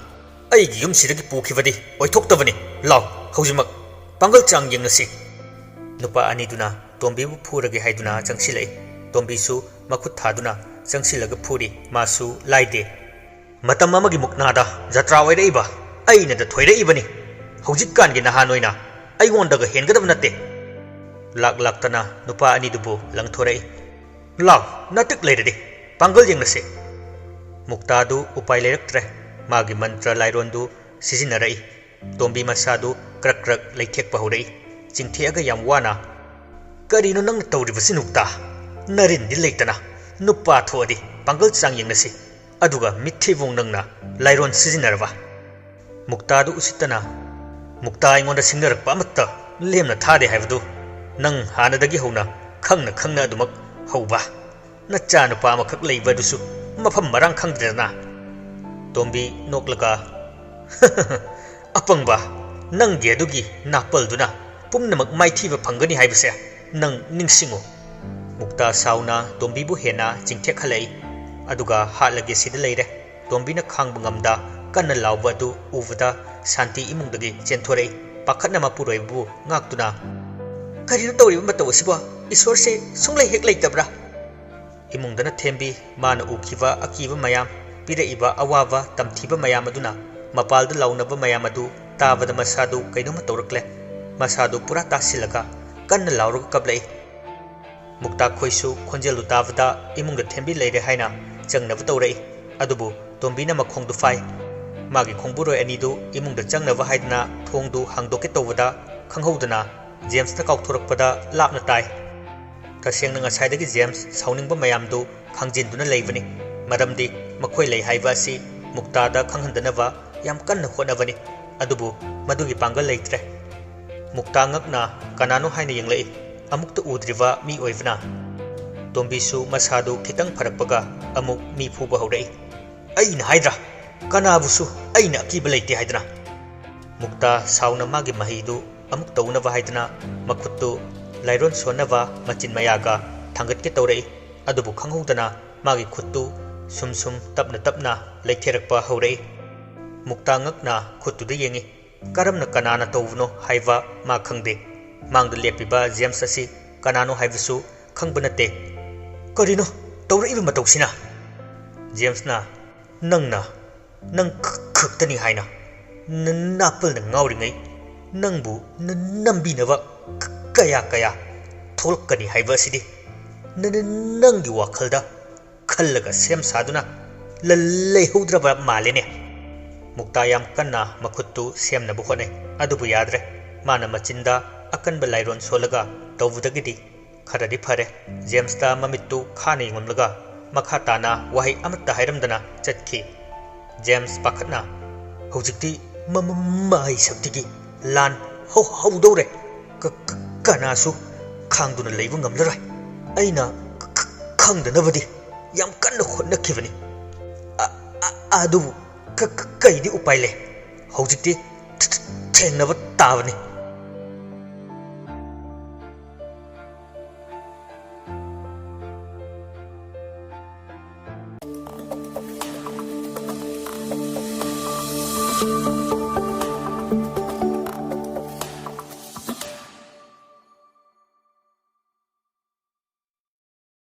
ꯑꯩꯒꯤ ꯌꯨꯝꯁꯤꯗꯒꯤ ꯄꯨꯈꯤꯕꯗꯤ ꯑꯣꯏꯊꯣꯛꯇꯕꯅꯤ꯫ ꯂꯥꯎ, ꯍꯧꯖꯤꯛꯃꯛ ꯄꯥꯡꯒꯜ ꯆꯥꯡ ꯌꯦꯡꯅꯁꯤ"꯫ ꯅꯨꯄꯥ ꯑꯅꯤꯗꯨꯅ ꯇꯣꯝꯕꯤꯕꯨ ꯐꯨꯔꯒꯦ ꯍꯥꯏꯗꯨꯅ ꯆꯪꯁꯤꯜꯂꯛꯏ꯫ ꯇꯣꯝꯕꯤꯁꯨ ꯃꯈꯨꯠ ꯊꯥꯗꯨꯅ ꯆꯪꯁꯤꯜꯂꯒ ꯐꯨꯔꯤ꯫ ꯃꯥꯁꯨ ꯂꯥꯏꯗꯦ꯫ "ꯃꯇꯝ ꯑꯃꯒꯤ ꯃꯨꯛꯅꯥꯗ ꯖꯇ꯭ꯔꯥ ꯑꯣꯏꯔꯛꯏꯕ ꯑꯩꯅꯗ ꯊꯣꯏꯔꯛꯏꯕꯅꯤ꯫ ꯍꯧꯖꯤꯛꯀꯥꯟꯒꯤ ꯅꯍꯥ ꯅꯣꯏꯅ ꯑꯩꯉꯣꯟꯗꯒ ꯍꯦꯟꯒꯗꯕ ꯅꯠꯇꯦ"꯫ ꯂꯥꯛ ꯂꯥꯛꯇꯅ ꯅꯨꯄꯥ ꯑꯅꯤꯗꯨꯕꯨ ꯂꯪꯊꯣꯔꯛꯏ꯫ "ꯂꯥꯎ, ꯅꯥꯇꯤꯛ ꯂꯩꯔꯗꯤ ꯄꯥꯡꯒꯜ ꯌꯦꯡꯅꯁꯦ"꯫ ꯃꯨꯛꯇꯥꯗꯨ ꯎꯄꯥꯏ ꯂꯩꯔꯛꯇ꯭ꯔꯦ꯫ ꯃꯥꯒꯤ ꯃꯟꯇ꯭ꯔ ꯂꯥꯏꯔꯣꯟꯗꯨ ꯁꯤꯖꯤꯟꯅꯔꯛꯏ꯫ ꯇꯣꯝꯕꯤ ꯃꯁꯥꯗꯨ ꯀ꯭ꯔꯛ ꯀ꯭ꯔꯛ ꯂꯩꯊꯦꯛꯄ ꯍꯧꯔꯛꯏ꯫ ꯆꯤꯡꯊꯦꯛꯑꯒ ꯌꯥꯝ ꯋꯥꯅ, "ꯀꯔꯤꯅꯣ ꯅꯪꯅ ꯇꯧꯔꯤꯕꯁꯤ ꯃꯨꯛꯇꯥ? ꯅꯔꯤꯟꯗꯤ ꯂꯩꯇꯅ ꯅꯨꯄꯥ ꯊꯣꯛꯑꯗꯤ ꯄꯥꯡꯒꯜ ꯆꯥꯡ ꯌꯦꯡꯅꯁꯤ, ꯑꯗꯨꯒ ꯃꯤꯠꯊꯤꯕꯣꯡ ꯅꯪꯅ ꯂꯥꯏꯔꯣꯟ ꯁꯤꯖꯤꯟꯅꯔꯕ?" ꯃꯨꯛꯇꯥꯗꯨ ꯎꯁꯤꯠꯇꯅ, "ꯃꯨꯛꯇꯥ ꯑꯩꯉꯣꯟꯗ ꯁꯤꯡꯅꯔꯛꯄ ꯑꯃꯠꯇ ꯂꯦꯝꯅ ꯊꯥꯗꯦ ꯍꯥꯏꯕꯗꯨ ꯅꯪ ꯍꯥꯟꯅꯗꯒꯤ ꯍꯧꯅ ꯈꯪꯅ ꯈꯪꯅ ꯑꯗꯨꯃꯛ ꯍꯧꯕ꯫ ꯅꯆꯥꯅꯨꯄꯥ ꯑꯃꯈꯛ ꯂꯩꯕ ꯑꯗꯨꯁꯨ ꯃꯐꯝ ꯃꯔꯥꯡ ꯈꯪꯗ꯭ꯔꯦꯗꯅ"꯫ ꯇꯣꯝꯕꯤ ꯅꯣꯛꯂꯒ, "ꯑꯄꯪꯕ, "ꯅꯪꯒꯤ ꯑꯗꯨꯒꯤ ꯅꯥꯄꯜꯗꯨꯅ ꯄꯨꯝꯅꯃꯛ ꯃꯥꯏꯊꯤꯕ ꯐꯪꯒꯅꯤ ꯍꯥꯏꯕꯁꯦ ꯅꯪ ꯅꯤꯡꯁꯤꯡꯉꯨ꯫" ꯃꯨꯛꯇꯥ ꯁꯥꯎꯅ ꯇꯣꯝꯕꯤꯕꯨ ꯍꯦꯟꯅ ꯆꯤꯡꯊꯦꯛꯍꯜꯂꯛꯏ꯫ "ꯑꯗꯨꯒ ꯍꯥꯠꯂꯒꯦ ꯁꯤꯗ ꯂꯩꯔꯦ꯫" ꯇꯣꯝꯕꯤꯅ ꯈꯥꯡꯕ ꯉꯝꯗ ꯀꯟꯅ ꯂꯥꯎꯕ ꯑꯗꯨ ꯎꯕꯗ ꯁꯥꯟꯇꯤ ꯏꯃꯨꯡꯗꯒꯤ ꯆꯦꯟꯊꯣꯔꯛꯏ꯫ ꯄꯥꯈꯠꯅ ꯃꯄꯨꯔꯣꯏꯕꯕꯨ ꯉꯥꯛꯇꯨꯅ, "ꯀꯔꯤꯅꯣ ꯇꯧꯔꯤꯕ ꯃꯇꯧ ꯑꯁꯤꯕꯣ? ꯏꯁꯣꯔꯁꯦ ꯁꯨꯡꯂꯩ ꯍꯦꯛ ꯂꯩꯇꯕ꯭ꯔꯥ?" ꯏꯃꯨꯡꯗꯅ ꯊꯦꯝꯕꯤ꯫ ꯃꯥꯅ ꯎꯈꯤꯕ ꯑꯀꯤꯕ ꯃꯌꯥꯝ, ꯄꯤꯔꯛꯏꯕ ꯑꯋꯥꯕ ꯇꯝꯊꯤꯕ ꯃꯌꯥꯝ ꯑꯗꯨꯅ ꯃꯄꯥꯜꯗ ꯂꯥꯎꯅꯕ ꯃꯌꯥꯝ ꯑꯗꯨ ꯇꯥꯕꯗ ꯃꯁꯥꯗꯨ ꯀꯩꯅꯣꯝꯃ ꯇꯧꯔꯛꯂꯦ꯫ ꯃꯁꯥꯗꯨ ꯄꯨꯔꯥ ꯇꯥꯁꯤꯜꯂꯒ ꯀꯟꯅ ꯂꯥꯎꯔꯒ ꯀꯞꯂꯛꯏ꯫ ꯃꯨꯛꯇꯥꯈꯣꯏꯁꯨ ꯈꯣꯟꯖꯦꯜꯗꯨ ꯇꯥꯕꯗ ꯏꯃꯨꯡꯗ ꯊꯦꯝꯕꯤ ꯂꯩꯔꯦ ꯍꯥꯏꯅ ꯆꯪꯅꯕ ꯇꯧꯔꯛꯏ꯫ ꯑꯗꯨꯕꯨ ꯇꯣꯝꯕꯤꯅ ꯃꯈꯣꯡꯗꯨ ꯐꯥꯏ꯫ ꯃꯥꯒꯤ ꯈꯣꯡꯕꯨꯔꯣꯏ ꯑꯅꯤꯗꯨ ꯏꯃꯨꯡꯗ ꯆꯪꯅꯕ ꯍꯥꯏꯗꯅ ꯊꯣꯡꯗꯨ ꯍꯥꯡꯗꯣꯛꯀꯦ ꯇꯧꯕꯗ, ꯈꯪꯍꯧꯗꯅ ꯖꯦꯝꯁꯅ ꯀꯥꯎꯊꯣꯔꯛꯄꯗ ꯂꯥꯞꯅ ꯇꯥꯏ꯫ ꯇꯁꯦꯡꯅ ꯉꯁꯥꯏꯗꯒꯤ ꯖꯦꯝꯁ ꯁꯥꯎꯅꯤꯡꯕ ꯃꯌꯥꯝꯗꯨ ꯈꯥꯡꯖꯤꯟꯗꯨꯅ ꯂꯩꯕꯅꯤ꯫ ꯃꯔꯝꯗꯤ ꯃꯈꯣꯏ ꯂꯩ ꯍꯥꯏꯕ ꯑꯁꯤ ꯃꯨꯛꯇꯥꯗ ꯈꯪꯍꯟꯗꯅꯕ ꯌꯥꯝ ꯀꯟꯅ ꯍꯣꯠꯅꯕꯅꯤ꯫ ꯑꯗꯨꯕꯨ ꯃꯗꯨꯒꯤ ꯄꯥꯡꯒꯜ ꯂꯩꯇ꯭ꯔꯦ꯫ ꯃꯨꯛꯇꯥ ꯉꯛꯅ ꯀꯅꯥꯅꯣ ꯍꯥꯏꯅ ꯌꯦꯡꯂꯛꯏ꯫ ꯑꯃꯨꯛꯇ ꯎꯗ꯭ꯔꯤꯕ ꯃꯤ ꯑꯣꯏꯕꯅ꯫ ꯇꯣꯝꯕꯤꯁꯨ ꯃꯁꯥꯗꯨ ꯈꯤꯇꯪ ꯐꯔꯛꯄꯒ ꯑꯃꯨꯛ ꯃꯤ ꯐꯨꯕ ꯍꯧꯔꯛꯏ꯫ "ꯑꯩꯅ ꯍꯥꯏꯗ꯭ꯔꯥ, ꯀꯅꯥꯕꯨꯁꯨ ꯑꯩꯅ ꯑꯀꯤꯕ ꯂꯩꯇꯦ ꯍꯥꯏꯗꯅ?" ꯃꯨꯛꯇꯥ ꯁꯥꯎꯅ ꯃꯥꯒꯤ ꯃꯍꯩꯗꯨ ꯑꯃꯨꯛ ꯇꯧꯅꯕ ꯍꯥꯏꯗꯅ ꯃꯈꯨꯠꯇꯨ ꯂꯥꯏꯔꯣꯟ ꯁꯣꯟꯅꯕ ꯃꯆꯤꯟ ꯃꯌꯥꯒ ꯊꯥꯡꯒꯠꯀꯦ ꯇꯧꯔꯛꯏ꯫ ꯑꯗꯨꯕꯨ ꯈꯪꯍꯧꯗꯅ ꯃꯥꯒꯤ ꯈꯨꯠꯇꯨ ꯁꯨꯝ ꯁꯨꯝ ꯇꯞꯅ ꯇꯞꯅ ꯂꯩꯊꯦꯔꯛꯄ ꯍꯧꯔꯛꯏ꯫ ꯃꯨꯛꯇꯥ ꯉꯛꯅ ꯈꯨꯠꯇꯨꯗ ꯌꯦꯡꯉꯤ꯫ ꯀꯔꯝꯅ ꯀꯅꯥꯅ ꯇꯧꯕꯅꯣ ꯍꯥꯏꯕ ꯃꯥ ꯈꯪꯗꯦ꯫ ꯃꯥꯡꯗ ꯂꯦꯞꯄꯤꯕ ꯖꯦꯝꯁ ꯑꯁꯤ ꯀꯅꯥꯅꯣ ꯍꯥꯏꯕꯁꯨ ꯈꯪꯕ ꯅꯠꯇꯦ꯫ "ꯀꯔꯤꯅꯣ ꯇꯧꯔꯛꯏꯕ ꯃꯇꯧꯁꯤꯅ?" ꯖꯦꯝꯁꯅ, "ꯅꯪꯅ, ꯅꯪ ꯈ-, ꯈꯛꯇꯅꯤ ꯍꯥꯏꯅ ꯅ-, ꯅꯥꯄꯜꯅ ꯉꯥꯎꯔꯤꯉꯩ ꯅꯪꯕꯨ ꯅ-, ꯅꯝꯕꯤꯅꯕ ꯀ-, ꯀꯌꯥ ꯀꯌꯥ ꯊꯣꯛꯂꯛꯀꯅꯤ ꯍꯥꯏꯕ ꯑꯁꯤꯗꯤ ꯅ-, ꯅ-, ꯅꯪꯒꯤ ꯋꯥꯈꯜꯗ ꯈꯜꯂꯒ ꯁꯦꯝ ꯁꯥꯗꯨꯅ ꯂ-, ꯂꯩꯍꯧꯗ꯭ꯔꯕ ꯃꯥꯜꯂꯦꯅꯦ꯫" ꯃꯨꯛꯇꯥ ꯌꯥꯝ ꯀꯟꯅ ꯃꯈꯨꯠꯇꯨ ꯁꯦꯝꯅꯕ ꯍꯣꯠꯅꯩ, ꯑꯗꯨꯕꯨ ꯌꯥꯗ꯭ꯔꯦ꯫ ꯃꯥꯅ ꯃꯆꯤꯟꯗ ꯑꯀꯟꯕ ꯂꯥꯏꯔꯣꯟ ꯁꯣꯜꯂꯒ ꯇꯧꯕꯗꯒꯤꯗꯤ ꯈꯔꯗꯤ ꯐꯔꯦ꯫ ꯖꯦꯝꯁꯇ ꯃꯃꯤꯠꯇꯨ ꯈꯥꯅ ꯌꯦꯡꯂꯝꯂꯒ ꯃꯈꯥ ꯇꯥꯅ ꯋꯥꯍꯩ ꯑꯃꯠꯇ ꯍꯥꯏꯔꯝꯗꯅ ꯆꯠꯈꯤ꯫ ꯖꯦꯝꯁ ꯄꯥꯈꯠꯅ, "ꯍꯧꯖꯤꯛꯇꯤ ꯃ-, ꯃ-, ꯃꯍꯩ ꯁꯛꯇꯤꯒꯤ ꯂꯥꯟ ꯍꯧ-, ꯍꯧꯗꯧꯔꯦ꯫ ꯀ-, ꯀ-, ꯀꯅꯥꯁꯨ ꯈꯥꯡꯗꯨꯅ ꯂꯩꯕ ꯉꯝꯂꯔꯣꯏ꯫ ꯑꯩꯅ ꯈ-, ꯈ-, ꯈꯪꯗꯅꯕꯗꯤ ꯌꯥꯝ ꯀꯟꯅ ꯍꯣꯠꯅꯈꯤꯕꯅꯤ꯫ ꯑ-, ꯑ-, ꯑꯗꯨꯕꯨ ꯀ-, ꯀ-, ꯀꯩꯗꯤ ꯎꯄꯥꯏ ꯂꯩ? ꯍꯧꯖꯤꯛꯇꯤ ꯊ-, ꯊ-, ꯊꯦꯡꯅꯕ ꯇꯥꯕꯅꯤ꯫